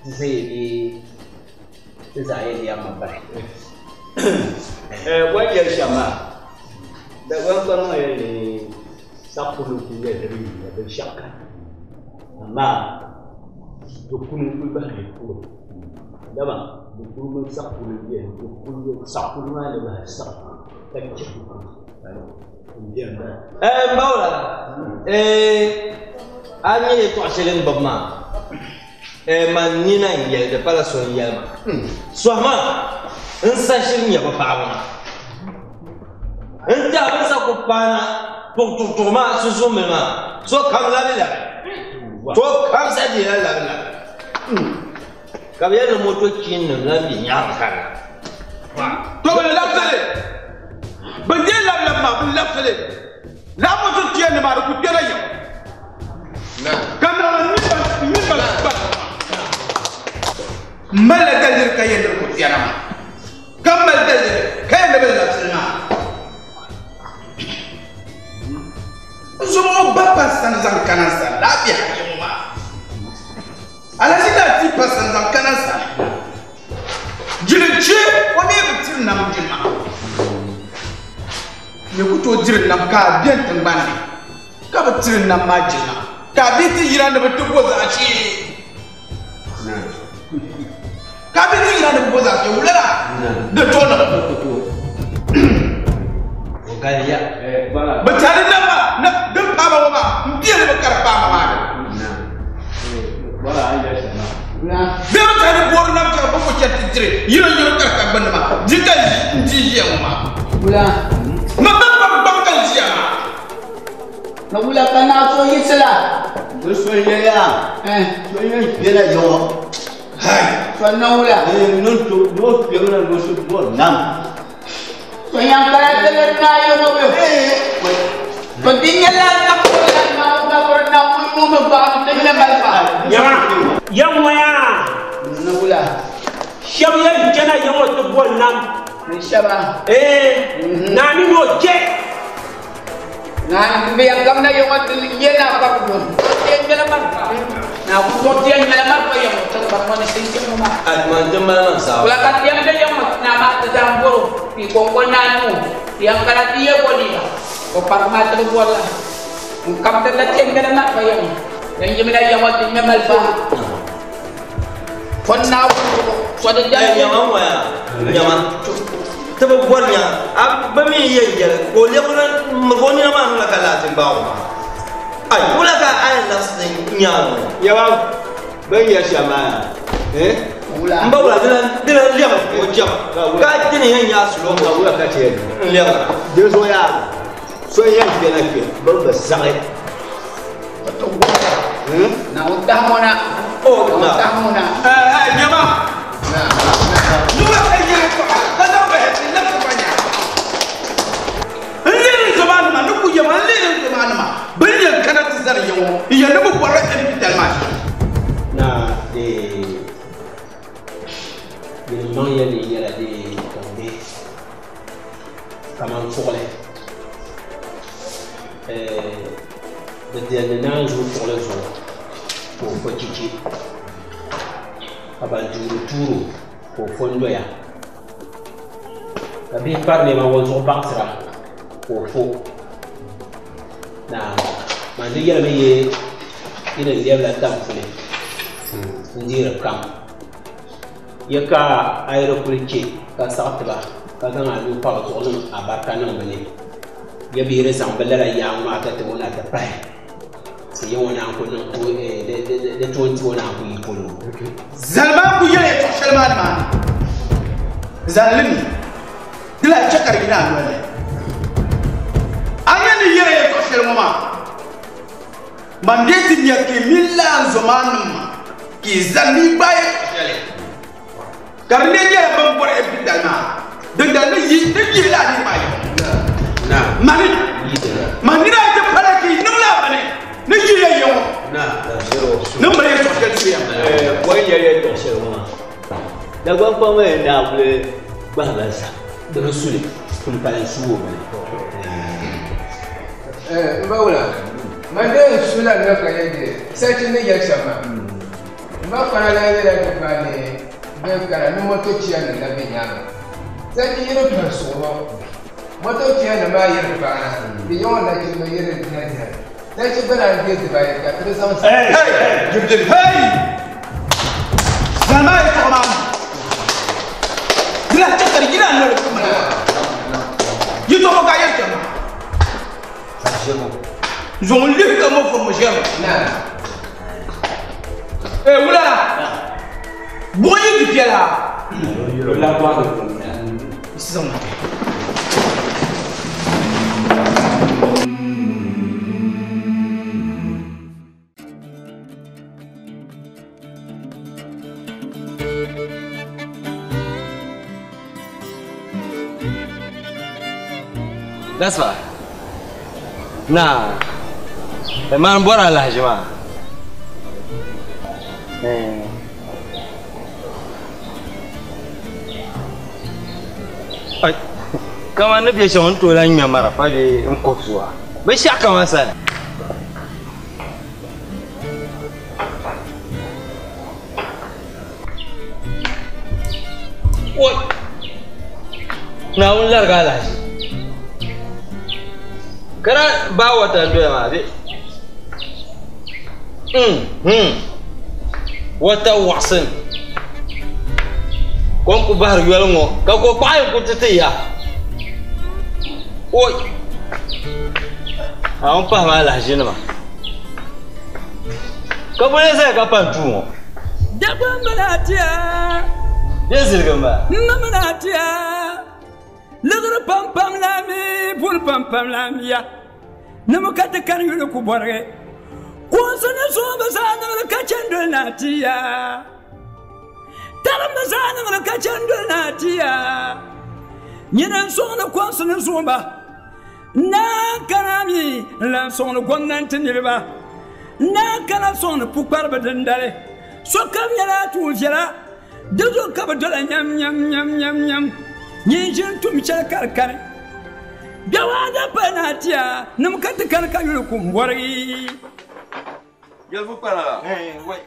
ti zaya bee ti zaa yɛn di amma bahi. Bɔn yɛli shɛm maa, Dagbaŋ kpam maa yɛli ni saɣikuli ku yɛli di bi yiya binshɛɣu kani. Amaa di kuni n-kuli bahi di puuni. Dama di kuli mini saɣikuli beni, di kuli saɣikuli maa ni bahi saɣi ka chɛ di kuni. M bawla, a nyɛ yɛltɔɣa shɛli n gbubi maa, man nina n yɛli di pala so n yɛli ma. Sɔhi maa, n sa shiri nyɛ bi paɣaba maa. N tɛha bi sa ku paana tuɣutuɣutuɣu maa sunsuun mili maa, so kam labi labi. So kam sa deela labi labi. Ka bi yɛli ni moto chiin nim lan be nyaanga kanna. To bi labisili. Bi deei labi labi maa, bi labisili. Lala moto chiin nim maa di ku kpɛla yiŋ. Ka niŋla mini ba ba. M malila daliri ka yɛn ni ku kpɛra maa. Ka mali daliri ka yɛn ni bi labisili maa. N zuŋɔ ba pa sani zaŋ kana sani laafiya yiŋ maa. Alhaji daa ti pa sani zaŋ kana sani. Jili che o mi bi tiri nam jilima. Nyɛ ku tooi diri nam ka a bɛn tingbani ni ka bi tiri nam maa jilima ka a bi ti yira ni bi ti bo zaɣ shee. Ka a bi ti yira ni bi bo zaɣ shee wula la di tooi niŋ. Bi tɛhi ni nam maa na din paai ba ŋɔ maa m bɛ ni bi kari paai ma maa ni. Bɛ bi tani boori nam chɛŋ bɛ ku chɛ ti tiri yino yino ka ka gbunni maa di ka n di ʒiya ŋɔ maa. Wula. Ma bɛ kpabi gbaŋ ka n ʒiya maa. Na wula ka naa so yiɣisi la. Di so n yɛli yaa. So n yɛn kpɛla yiŋɔ. Hai. So n niŋ wula. Niŋ to ni o kpɛmina ni o so bɔri nam. So yɛn kala ti liri naa yiŋɔ bɛ. To di nyɛla ka kpɛla naa ka bɔri nam ŋun mi gbaɣi ti nyɛ malifa. Yɛma yɛn ŋɔya. Na wula. Shɛba yɛn chana yiŋɔ ti bɔri nam. Ni shɛba. Naa ni o chɛ. Naa bi yɛn kamina yiŋɔ ti yɛ naa kpabi dun. Ti yɛn ŋmɛla malifa. Naa ku tɔg ti yɛn ŋmɛla malifa yiŋɔ tiŋgbani ŋɔ ni sinchini ŋɔ maa. Aduma n mali man saa. Wula ka ti yɛn be yiŋɔ naa maa ti zaŋ bɔro ti kɔŋko naa nuu ti yɛn kana ti yɛ bɔ liiga o kpari maa ti bi bɔri la. N kam ti la ti yɛn ŋmɛla malifa yiŋɔ. Din yimina yiŋɔ ti ŋmɛ malifa. Fɔn naa wulibu so di dali. Nyama ŋɔ ya nyama. Ti bi bɔri nya a bi mi yɛn yɛli ka o lɛbigi mirigi o nina maa niŋla ka laati n-gbaai o maa. Ai wula ka a yɛn labisi nyaangi ŋɔ? Yaba bɛ ni yɛli shɛm maa ya. N ba wula di lan lɛbigi o jɛma ka di ni yɛn nyɛ a sulo ŋɔ. Wula ka ti yɛn n lɛbigira. Di zuɣu yaa so n yɛn kpɛna kpɛ bɛ bi saɣi. Na o tahi ŋɔ na. O na. O tahi ŋɔ na. Nyama. Nuba ka yɛli tɔɣa ka zaŋ bahi ti labisi ba nyaanga. N lihiri n zomaanima ni ku yɛma n lihiri n zomaanima bɛ ni yɛn kana ti zani ya ŋɔ n yɛn ni bɛ bɔrila MP tali maa shɛm. Na de yɛli maŋ ya ni yɛla de ka bɛ kaman tuɣili bɛ dɛlli naanzuu tuɣili zuɣu ka o fo chichi ka ban duuri tuuro ka o fo n-doya ka bihi kpari nɛma ŋɔ zuɣu baɣisira ka o fo na man di yɛlimi ye yi ni lɛbila tampuli n-deeri kam ya ka a yi di kuli che ka saɣi ti ba ka zaŋ a nuu pa bɛ zuɣu niŋ a barika niŋ bɛ ni ya bɛ yi di zaŋ bɛ lala yaa ŋɔ maa ka ti o na ti pahi ti ya ŋɔ naan ku niŋ di toon ti o naan ku yi polo. Zali maa ku yɛli yɛtɔɣ shɛli maa nimaani. Zali li mi, di lahi chɛ ka di yina a noli ni. A nya ni yɛla yɛtɔɣ shɛli ŋɔ maa, man dee ti nya ka yi mini lala n zo maa niŋ ma, ka yi zali ni yi gbaai yɛtɔɣ shɛli, ka di lee nyɛla bɛn bɔri Ɛbidali maa, dindali ni yi ni yihi lala niriba ayi ŋɔ. Mani, man nina yi ti pala ka yi niŋ lala bini ni yihi ya ya ŋɔ ni mali yɛtɔɣ shɛli tiri ya. O ni yɛli yɛtɔɣ shɛli ŋɔ maa, Dagbaŋ kpaŋ maa daa kuli gbahi ba zaa. Di bi suli, pumpali n-su o bini. N ba wula, man dee n su la noli ka yɛn di sarchi ni yɛli shɛm maa. N ba kpana lan yɛla di gba ni bɛ kana ni moto chiyanima la be nyaaŋa. Sarchi yi di pahi suɣu ŋɔ, moto chiyanima maa yi di paana, di yiŋɔ nachimba yi di dina dina. Sarchi gba lan be dibaayi ka ti di zaŋ Hey! Hey! Hey! Zalima yɛtɔɣa maa mi. Di lahi chɛ ka di yina noli kum ni. Yi tɔbu ka yɛli shɛm maa. Zuŋ lihi ka mo fo mo ʒiɛm. Ee wula buɣu yi di piɛla. That's fine. Na, man bɔra alahaji maa. Ai, kaman ni bɛ shɛm n tooi lan ŋmɛ marafa bee n kɔbi zuwa. Binshɛɣu kaman sani. Oi! Naawuni larigi alahaji. Kana baa wata n doya maa bɛ. Wata waɣisin. Kom ku bahiri yoli ŋɔ ka ko kpaɣa yi ku ti ti ya. Oi! Naawuni pahi maa alahaji nima. Ka bole zaya ka pa n duu ŋɔ. Dagbamba naa tiya. Bɛ ziligi ba. Mama naa tiya. Liɣiri pam pam la mi buni pam pam la miya. Nimi ka ti kani yuli ku bɔrigi. Kuɣusi ni zooi zaa niŋdi ka chani doli naa tiya. Tarimba zaa niŋdi ka chani doli naa tiya. Nyini n sɔŋdi konsi ni zoomba. Naa kana mi n lan sɔŋdi gomnanti niriba. Naa kana sɔŋdi pukpariba dindali. Sokam nyɛla tuun viɛla. Di zuɣu ka bi dola nyam nyam nyam nyam nyam. Nyin ʒini tum shɛli ka di kani. Gbɛwaada pali naa tiya nim ka ti kani ka yuli ku m-bɔrigi. Yɛlifu kpana la. Wai.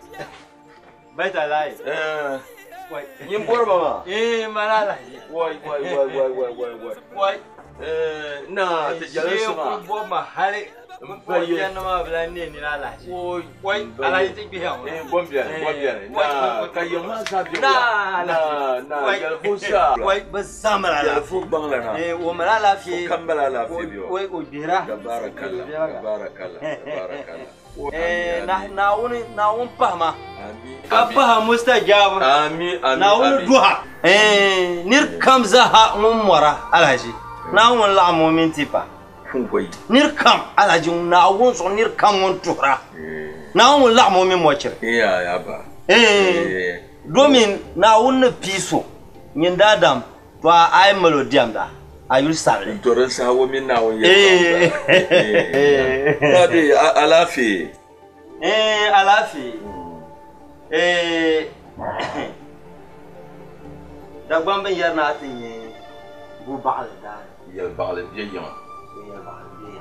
Baita lai. Wai. Nyin bɔri ba maa. Mala alahaji. Wai wai wai wai wai wai wai. Wai. Na ti jɛli sima. Shee ku bɔ ma hali. N maa bila ne ni alahaji. Wai. Alahaji ti gbihi ŋɔ. Bɔn biɛni bɔn biɛni. Na ka yiŋ maa zaa bɛ Na na na yɛlifu sa. Wai bi zaa mali alaafee. Yɛlifu gbaŋ la na. O mali alaafee. O kam mali alaafee bi wa. Wai o gbihira. Tabarakalla tabarakalla tabarakalla. Naawuni Naawuni pahima. Ka pahi mustajab. Ami ami. Naawuni duha. Nir kam zaa ŋun mɔra alahaji. Naawuni laɣim o mini ti pa. Nir kam alahaji Naawuni zuɣu nir kam ŋun tuhira. Naawuni laɣim o mini mɔchiri. Ya ya ba. Domin Naawuni ni pii so nyin daadam to a yi mali o diɛmda a yuli sabili. To din saha o mini Naawuni yɛltɔɣa. Na de alaafee. Alaafee. Dagbamba yɛri ni a ti nyɛ bu baɣali daani. Yɛli baɣali bɛ yiŋa.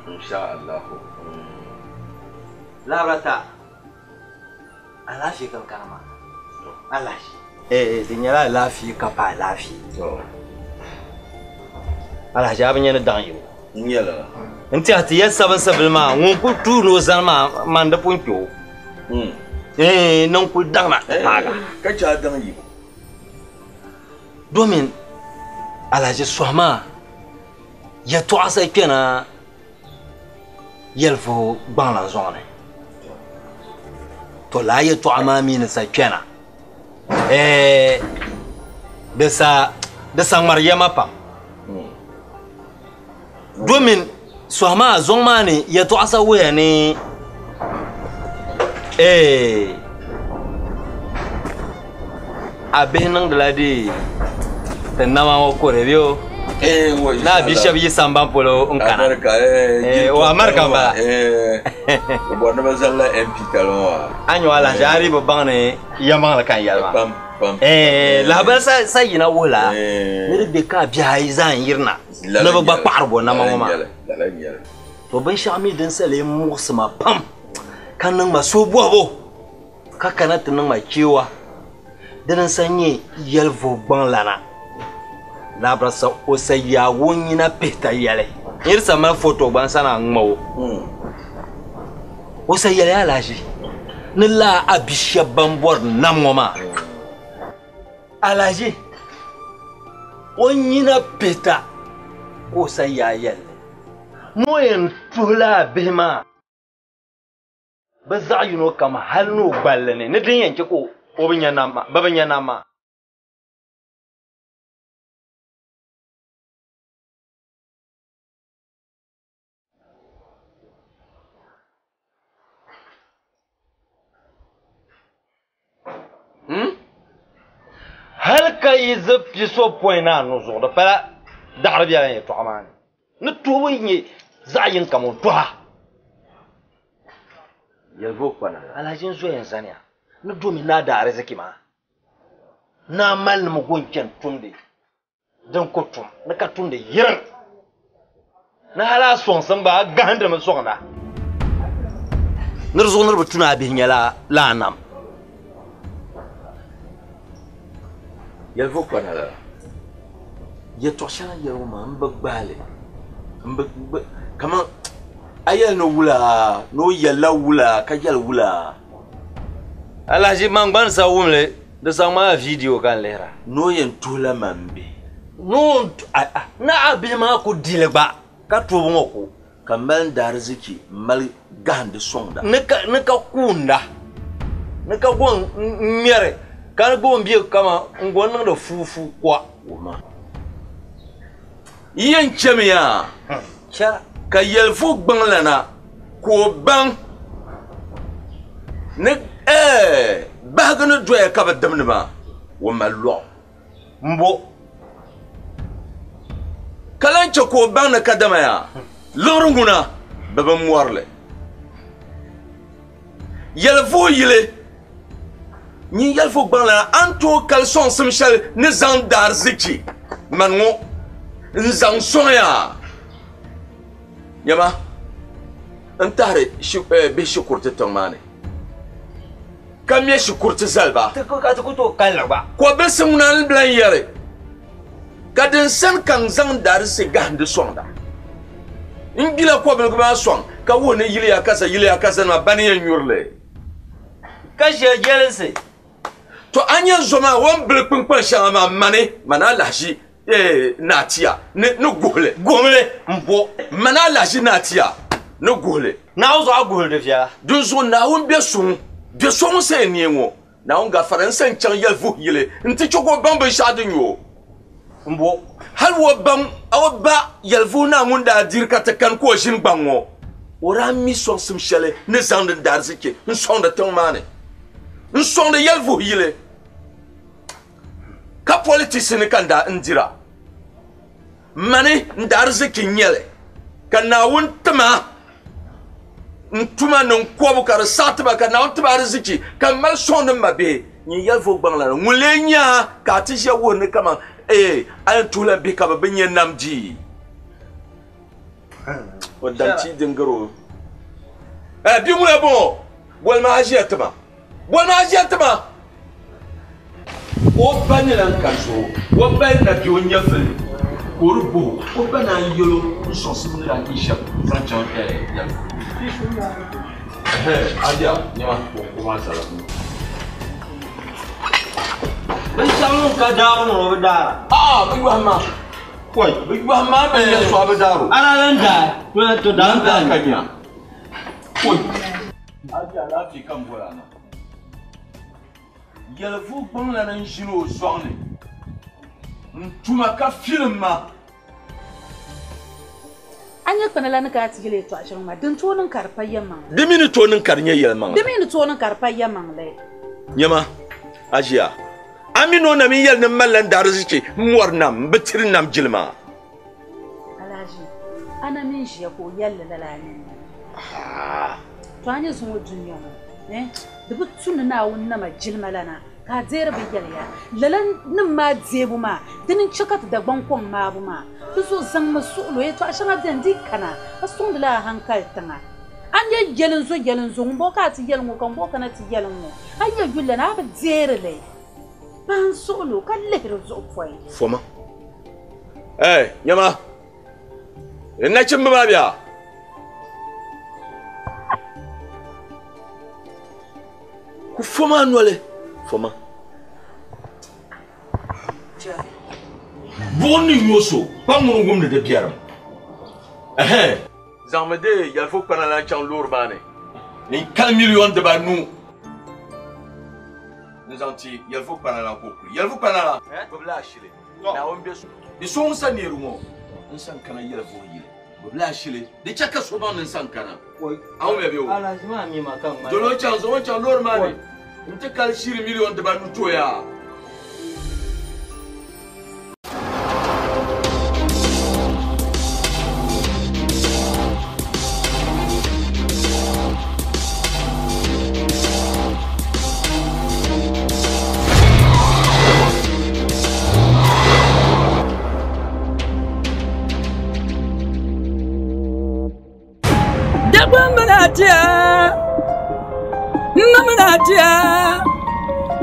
Insha Allah. Labra ta alaafee kan kana maa. Alaafee. Di nyɛla alaafee ka pa alaafee. Alahaji a bi nyɛ ni daŋ yibu. N nyɛla. N tiɛha ti yɛli sabin sabili maa ŋun kuli tuuni o zani maa man di pun kpe o. Niŋ kuli daŋna ti paaga. Ka chɛ a daŋ yibu. Domin alahaji sɔhi maa yɛltɔɣa sa kpɛna yɛlifu gbaŋlan zuɣu ni. To laa yɛltɔɣa maa mi ni sa kpɛna. Di sa ŋmari yɛma pam. Domin sɔhi maa zuŋ maa ni yɛltɔɣa sa wuhiya ni a bihi niŋdila di ti nama ŋɔ kore bɛ o. Na bi shɛba yi samban polo n kana. O America n bala. O bɔri ni bi zalila MP tali ŋɔ wa. A nyɛ alahaji a di bi baŋ ni yɛmaŋli ka n yɛli maa. Lahabali sa yina wuhila ni di bɛ ka a bihi ayi zaa n yirina ni bi gba kpaɣari bo nama ŋɔ maa. To binshɛɣu mi din sa lee muɣisi ma pam ka niŋ ma suhubohibo ka kana ti niŋ ma chewa dini n sa nyɛ yɛlivuhi gbaŋlana. Labra sa o sa yaagi o nyina pihita yɛli. Niri sa mali foto gba n sa na ŋma o. O sa yɛli alahaji ni laa a bi shɛba ban bɔri nam ŋɔ maa. Alahaji o nyina pihita ka o sa yaai yɛli. Ni o yɛn tuhi laa bihi maa bi zaɣ yino kam hali ni o gballi ni ni din yɛn chɛ ka o bi nya nam maa bi bi nya nam maa. Hali ka yi zi piso pɔi na anu zuɣu di pala daɣari biɛla yɛltɔɣa maa ni. Ni tuhibu nyɛ zaɣ yini kam o tuha. Yɛlifu kpana la. Alhaji n zoya n zaniya ni domi naa da ariziki maa. Naa mali nima go n chani tumdi din ku tum ni ka tumdi yiriŋ. Ni hali a sɔŋsim gba a gahindimi sɔŋda. Ni di zuɣu ni di bi tuna a bihi nyɛla laa nam. Yɛlifu kpana la. Yɛltɔɣa shɛŋa yɛligu maa n bi gbaali. N bi kaman a yɛli ni wula ni o yɛlila wula ka yɛli wula. Alhaji man gba ni sa wumli di sa ŋmaa video ka n lihira. Ni o yɛn tuhila man bihi. Ni o na a bihi maa ku dili gba ka tuhibu ŋɔ ku. Ka mali n daariziki m mali gahindi sɔŋda. Ni ka kuunda. Ni ka go n ŋmɛri ka ni go n bɛ kama n go niŋdi fuufu kwa. Yi yɛn chɛmiya ka yɛlifu gbaŋlana ka o baŋ ni bahigu ni doya ka bi dimdi maa o mali lɔɣu mbo ka lan chɛ ka o baŋ ni kadama yaa liɣiri ŋuna bi bi mɔrili yɛlifu yili nyin yɛlifu gbaŋlana a ni tooi kali sɔŋsim shɛli ni zaŋ daarzichi mani ŋɔ n zaŋ sɔŋya nyama n tahiri bihi shikuriti tiŋ maa ni ka mɛ shikuriti zaliba ko bilisi ŋuna n bilan yɛli ka din sani ka n zaŋ daarisi gahindi sɔŋda n gbila kobiligi maa sɔŋ ka wuhi ni yiliya kaza yiliya kaza nima bani yɛn nyurili ka ʒe jɛlinsi to a nyɛ zo maa o ni bili kpunkpan shɛŋa maa mani mani alahiʒi naatiya ni guhili guhili n bo mani alahiʒi naatiya ni guhili Naawuni zuɣu a guhili di viɛla dinzuɣu Naawuni bɛ suŋ bɛ so ŋun sa yɛn neei ŋɔ Naawuni gafara n sa n chaŋ yɛli vuhi yili n ti chɛ ka o baŋ binshɛɣu din nyɛ o n bo hali o baŋ o ba yɛli vuhi naa ŋun daa diri ka ti kani ka o ʒini gbaŋ ŋɔ o daa mi sɔŋsim shɛli ni zaŋdi n daarzichi n sɔŋdi tiŋ maa ni n sɔŋdi yɛli vuhi yili ka politics ni ka n daa n dira mani n daarzichi n nyɛli ka Naawuni tima n tuma ni n kɔbu ka di saɣi tiba ka Naawuni tiba arzichi ka n mali sɔŋdi n ma bihi nyin yɛli vuhi gbaŋ lana ŋun lee nya ka a ti ʒiya wuhiri ni kaman a yɛn tuhila bihi ka bɛ bi nya nam di o damchi din gari o bi ŋuna bɔŋɔ bolima a ʒiya tima bolima a ʒiya tima o ba ni lan kari so o ba na bɛ o nyɛvili ka o di boho o ba naan yɛlo n sɔŋsim ni daa yi shɛm zaŋ chaŋ yɛli ajiya nyɛma o maa sala binshɛɣu ŋun ka daabu ni o bi daara aa bi yɔhi ma kɔi bi yɔhi ma bi nyɛ so a bi daaro ana lan daai to daa daa ka nya kɔi ajiya laafee ka n bɔra na yɛlifu gbaŋlana n ʒini o zɔŋ ni n tuma ka filim ma a nyɛ kpana la ni ka a ti yɛli yɛltɔɣa shɛŋa maa din tooi niŋ ka di pa yɛlimaŋli di mi ni tooi niŋ ka di nyɛ yɛlimaŋli di mi ni tooi niŋ ka di pa yɛlimaŋli nyɛma a ʒiya a mi ni o na mi yɛli ni n malila n daarzichi n mɔri nam n bi tiri nam jilima Alhaji a na mi ʒiya ka o yɛlli lala a nini to a nyɛ zuŋɔ dunia ŋɔ di bi tu ni Naawuni nama jilima lana ka a deeri bi yɛliya lala nim maa deebu maa dini n chɛ ka ti Dagbaŋ kɔŋ maabu maa di zuɣu zaŋmi suɣulo yɛltɔɣa shɛŋa bɛni di kana a sɔŋdila a hankali tiŋa a nyɛ yɛlinzo yɛlinzo ŋun bɔŋɔ ka a ti yɛli ŋɔ ka ŋun bɔŋɔ kana ti yɛli ŋɔ a nyɛ yuli lana a bi deeri li pahi n suɣulo ka lihiri zuɣu pɔi foma nyɛma nachimba maa bɛ ku foma noli foma buɣum ni nyo so pa ŋuni wumdi di biɛrim zaŋmi de yɛlifu kpana lan chaŋ loori maa ni n kali miliyon 5 n zaŋ ti yɛlifu kpana lan ka o kuli yɛlifu kpana lan gbubila ashili Naawuni bɛ so di so ŋun sa neeri ŋɔ n san kana yɛlifu yili gbubila ashili di chɛ ka so baŋ ni n san kana a wumya bɛ o dolo o chaŋ zaŋ o chaŋ loori maa ni n ti kali shiri miliyon 5 tooya.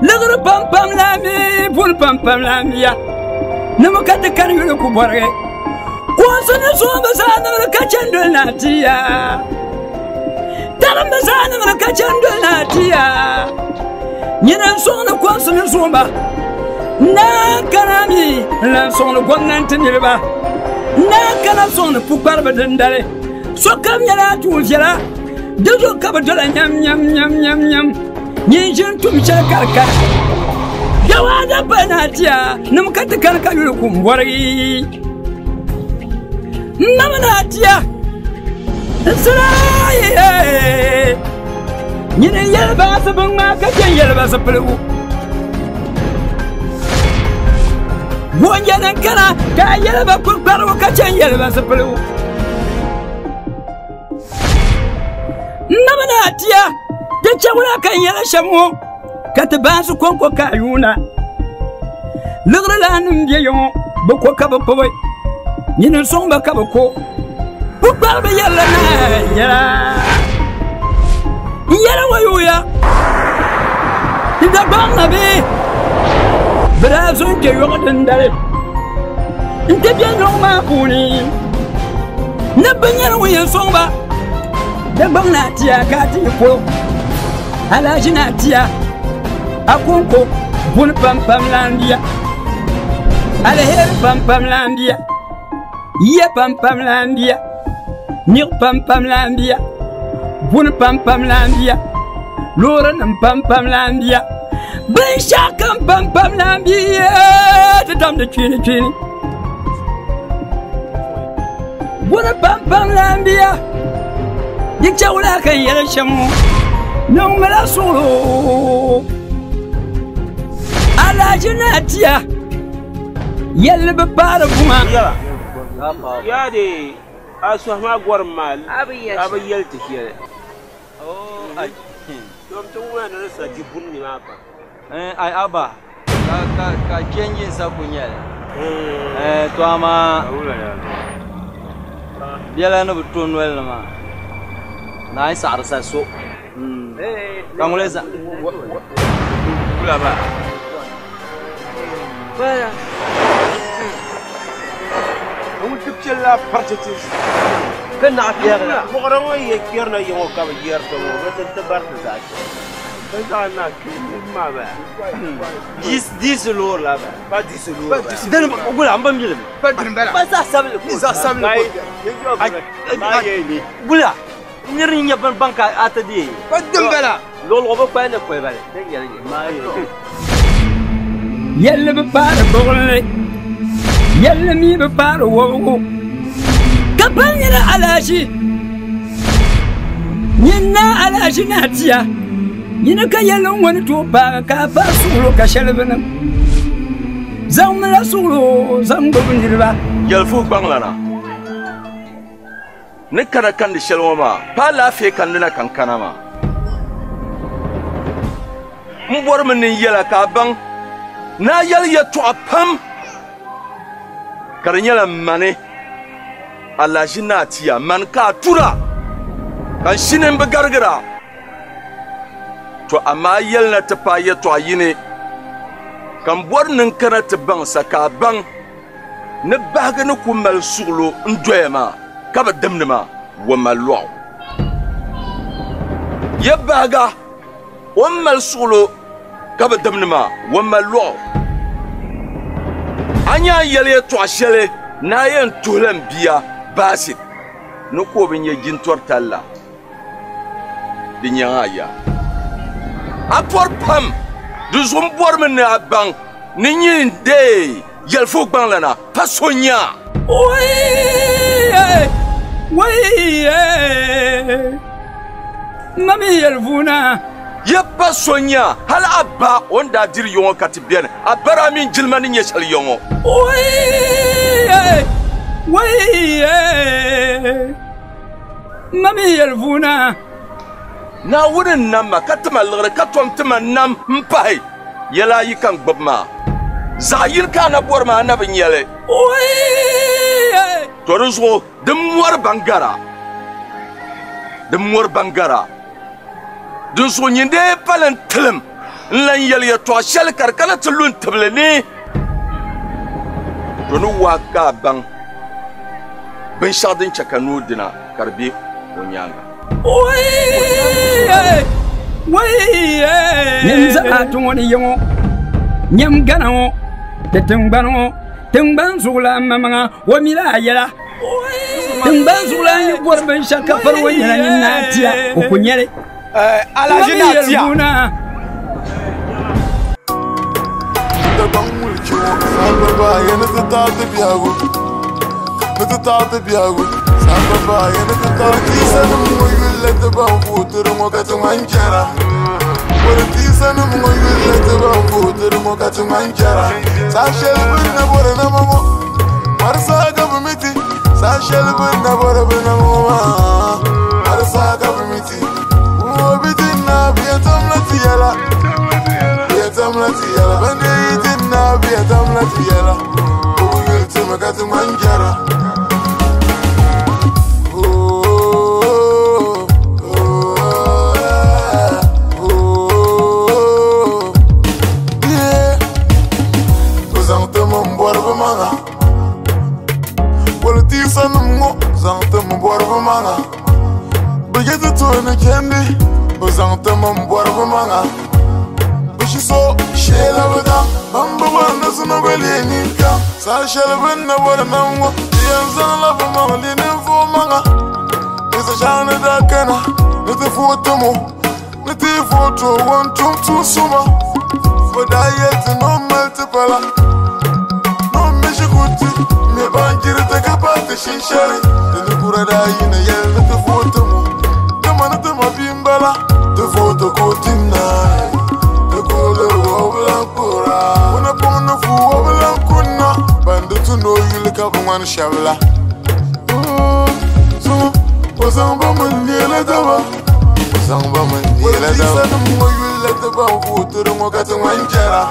Liɣiri pam pam la mi buni pam pam la miya ni mi ka ti kani yuli ku bɔrigi konsi ni soon bi zaa niŋdi ka chɛni doli na tiya tarim bi zaa niŋdi ka chɛni doli na tiya nyini n sɔŋdi konsi ni soonba naa kana mi n lan sɔŋdi gomnanti niriba naa kana sɔŋdi pukpariba dindali sokam nyɛla tuun viɛla di zuɣu ka bi dola nyam nyam nyam nyam nyam. Nyin ʒini tum shɛli ka di kana. Jawaada pa naa tia nim ka ti kani ka yuli kum bɔrigi. N nam naa tia n sira nyini n yɛli baasi bin ŋmaa ka chɛ n yɛli ba zipiligu. Goonjɛ nim kana ka a yɛli ba kpukparigu ka chɛ n yɛli ba zipiligu. N nam naa tia ti chɛ wula ka n yɛli shɛm ŋɔ ka ti baansi kɔŋko ka a yuuna. Liɣiri laa nim bɛ ya ŋɔ bi ko ka bi kpubi nyini n sɔŋ ba ka bi ko pukpariba yɛrila naa yɛla n yɛla ŋɔ yuuya ti Dagbaŋ na bee bi daa zo n kpɛ yɔɣu dindali n ti bɛ yɔɣu maa puuni ni bi nyɛla ŋun yɛn sɔŋ ba Dagbaŋ naa tia ka a ti yi ko Alahaji naa tia a konko buni pam pam lan biya aliheri pam pam lan biya yiya pam pam lan biya niɣi pam pam lan biya buni pam pam lan biya loori nim pam pam lan biya binshaɣu kam pam pam lan biya ti damdi kpiini kpiini buni pam pam lan biya di chɛ wula ka n yɛli shɛm ŋɔ niŋmila suɣulo alahaji naa tia yɛlli bi paari buŋa Yaa de a sɔhi maa gɔrim maa a bi yɛli ti shɛli. Dom ti ŋuna ni di sa di buni ni maa pam. Ai aba ka ka ka change sa ku nyɛli. To amaa biɛla ni bi to noli ni maa na yi saɣiri sa so. Ka ŋuli sa. Kula ba. Baya. Ŋun ti piɛla parti ti. Ka naɣ piɛri. Buɣiri ŋɔ yɛ kpɛrina yiŋɔ ka bi yɛri ti ŋɔ bi ti ti bari ti zaɣ shɛli. Bi zaɣ na maa ba. Diisi loori la ba. Pa diisi loori ba. Dini gula n bi mili mi. Pa dini bala. Pa zaɣ sabinli ko. Zaɣ sabinli ko. Gula niri n nyɛ bin ban ka a ti deei. Pa dini bala. Luɣuluɣu bi kpali ni kolibali. Yɛlli bi paari buɣinli yɛlli mi bi paari wɔbigu ka pali nyɛla alahachi nyin naa alahachi naa tia nyini ka yɛlli ŋɔ ni tooi paagi ka a paai suɣulo ka shɛli bi niŋ zaŋmila suɣulo zaŋ gbubi niriba. Yɛlifuhi gbaŋlana ni kana kandi shɛli ŋɔ maa pa alaafee kandi na ka n kana maa. N bɔrimi ni n yɛla ka a baŋ ni a yɛli yɛtɔɣa pam ka di nyɛla mani alahaʒi naa tia mani ka a tura ka n shini n bi garigira. To amaa a yɛli na ti paai yɛtɔɣa yini ka n bɔri ni n kana ti baŋ sa ka a baŋ ni bahigi ni ku mali suɣulo n doya maa ka bi dimdi maa wa mali lɔɣu. Yɛ bahiga o ni mali suɣulo ka bi dimdi maa wa mali lɔɣu. A nya a yɛli yɛtɔɣa shɛli ni a yɛn tuhila n bia Basit ni ka o bi nyɛ jintɔri tali la, di nyaŋ a ya. A pɔri pam, di zuɣu m bɔrimi ni a baŋ ni nyin n-deei yɛlifuhi gbaŋlana pa so nya. Ma mi yɛlivuuna. Ya pa so nya, hal a ba o ni daa diri yɔŋɔ ka ti beni, a ba daa mini jilima ni nyɛ shɛli yɔŋɔ. Ma mi yɛlivuuna. Naawuni n-nam ma ka ti ma liɣiri ka tom ti ma nam m-pahi yɛla ayi ka n gbibi maa. Zaɣ yini ka a na bɔri maa, a na bi nya li. To di zuɣu di mɔri ban gara, di mɔri ban gara. Dinzuɣu nyin dee pali n-tilim n-lan yɛli yɛtɔɣ shɛli ka di kana ti lu n tibili ni. To ni waai ka a baŋ binshɛɣu din chɛ ka noo dina ka di be o nyaaŋa. Nyam zamaatu ŋɔ ni ya ŋɔ, nyam Gana ŋɔ, ti tiŋgbani ŋɔ, tiŋgbani zuɣulan maŋmaŋa, o mi la a yɛla. Tiŋgbani zuɣulan yi bɔri binshɛɣu ka pari o nyɛla nyin naa tia, o ku nya li. Alhaji naa tia. Dagbaŋ mulki ŋɔ Samba baaya ni ti taɣi biɛhigu ni ti taɣi biɛhigu Samba baaya ni ti taɣi Politisanim ŋɔ yulila ti ban vootiri ŋɔ ka ti ŋmani jɛra Politisanim ŋɔ yulila ti ban vootiri ŋɔ ka ti ŋmani jɛra Saha shɛli bɛ ni na bɔri nama ŋɔ marisa ka bɛ mi ti Saha shɛli bɛ ni na bɔri bɛ nama ŋɔ maa marisa ka bɛ mi ti O bi ti na bɛ yɛn tamla ti yɛla bɛ yɛn tamla ti yɛla ban dee yi ti na bɛ yɛn tamla ti yɛla O bi yuli ti mi ka ti ŋmani jɛra. Bɛ zaŋ ti mi m-bɔri bɛ maŋa Politisanima ŋɔ zaŋ ti mi bɔri bɛ maŋa Bɛ je ti tooni chandi Bɛ zaŋ ti mi m-bɔri bɛ maŋa Bɛ shi so shee la bɛ daŋ Ban bi bɔri ni sino bɛ leei ninkaŋ Saha shɛli bɛ ni na bɔri nam ŋɔ Bɛ yɛn zaŋla bɛ maŋ leei ninvuɣ maŋa Ni sa shɛŋa ni daa kana ni ti vooti mo ni ti vooti o ŋun tum tuun suma Bɛ daa yɛli ti ni o mali ti pala ni o mi shikuruti mɛ baanjiriti ka pahi ti shinshɛri Di ni kura daa yina yɛli ni ti vooti mo dama ni ti ma bia m-bala Ti vooti ka o tim naai ti ku lirigi o bi lan kuhira O napɔŋ ni fuui o bi lan kunna Ban di tu ni o yuli ka bɛ ŋmani shɛba la Zuŋɔ o zaŋ ba mi n-leela daba O zaŋ ba mi n-leela daba Politisanima ŋɔ yulila ti ban vootiri ŋɔ ka ti ŋmani jɛra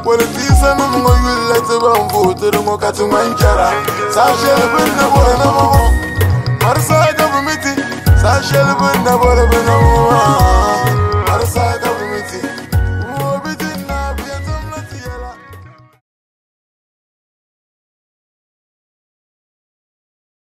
Politisanima ŋɔ yulila ti ban vootiri ŋɔ ka ti ŋmani jɛra Saha shɛli bɛ ni na bɔri nama ŋɔ marisa ka bɛ mi ti Saha shɛli bɛ ni na bɔri bɛ nama ŋɔ maa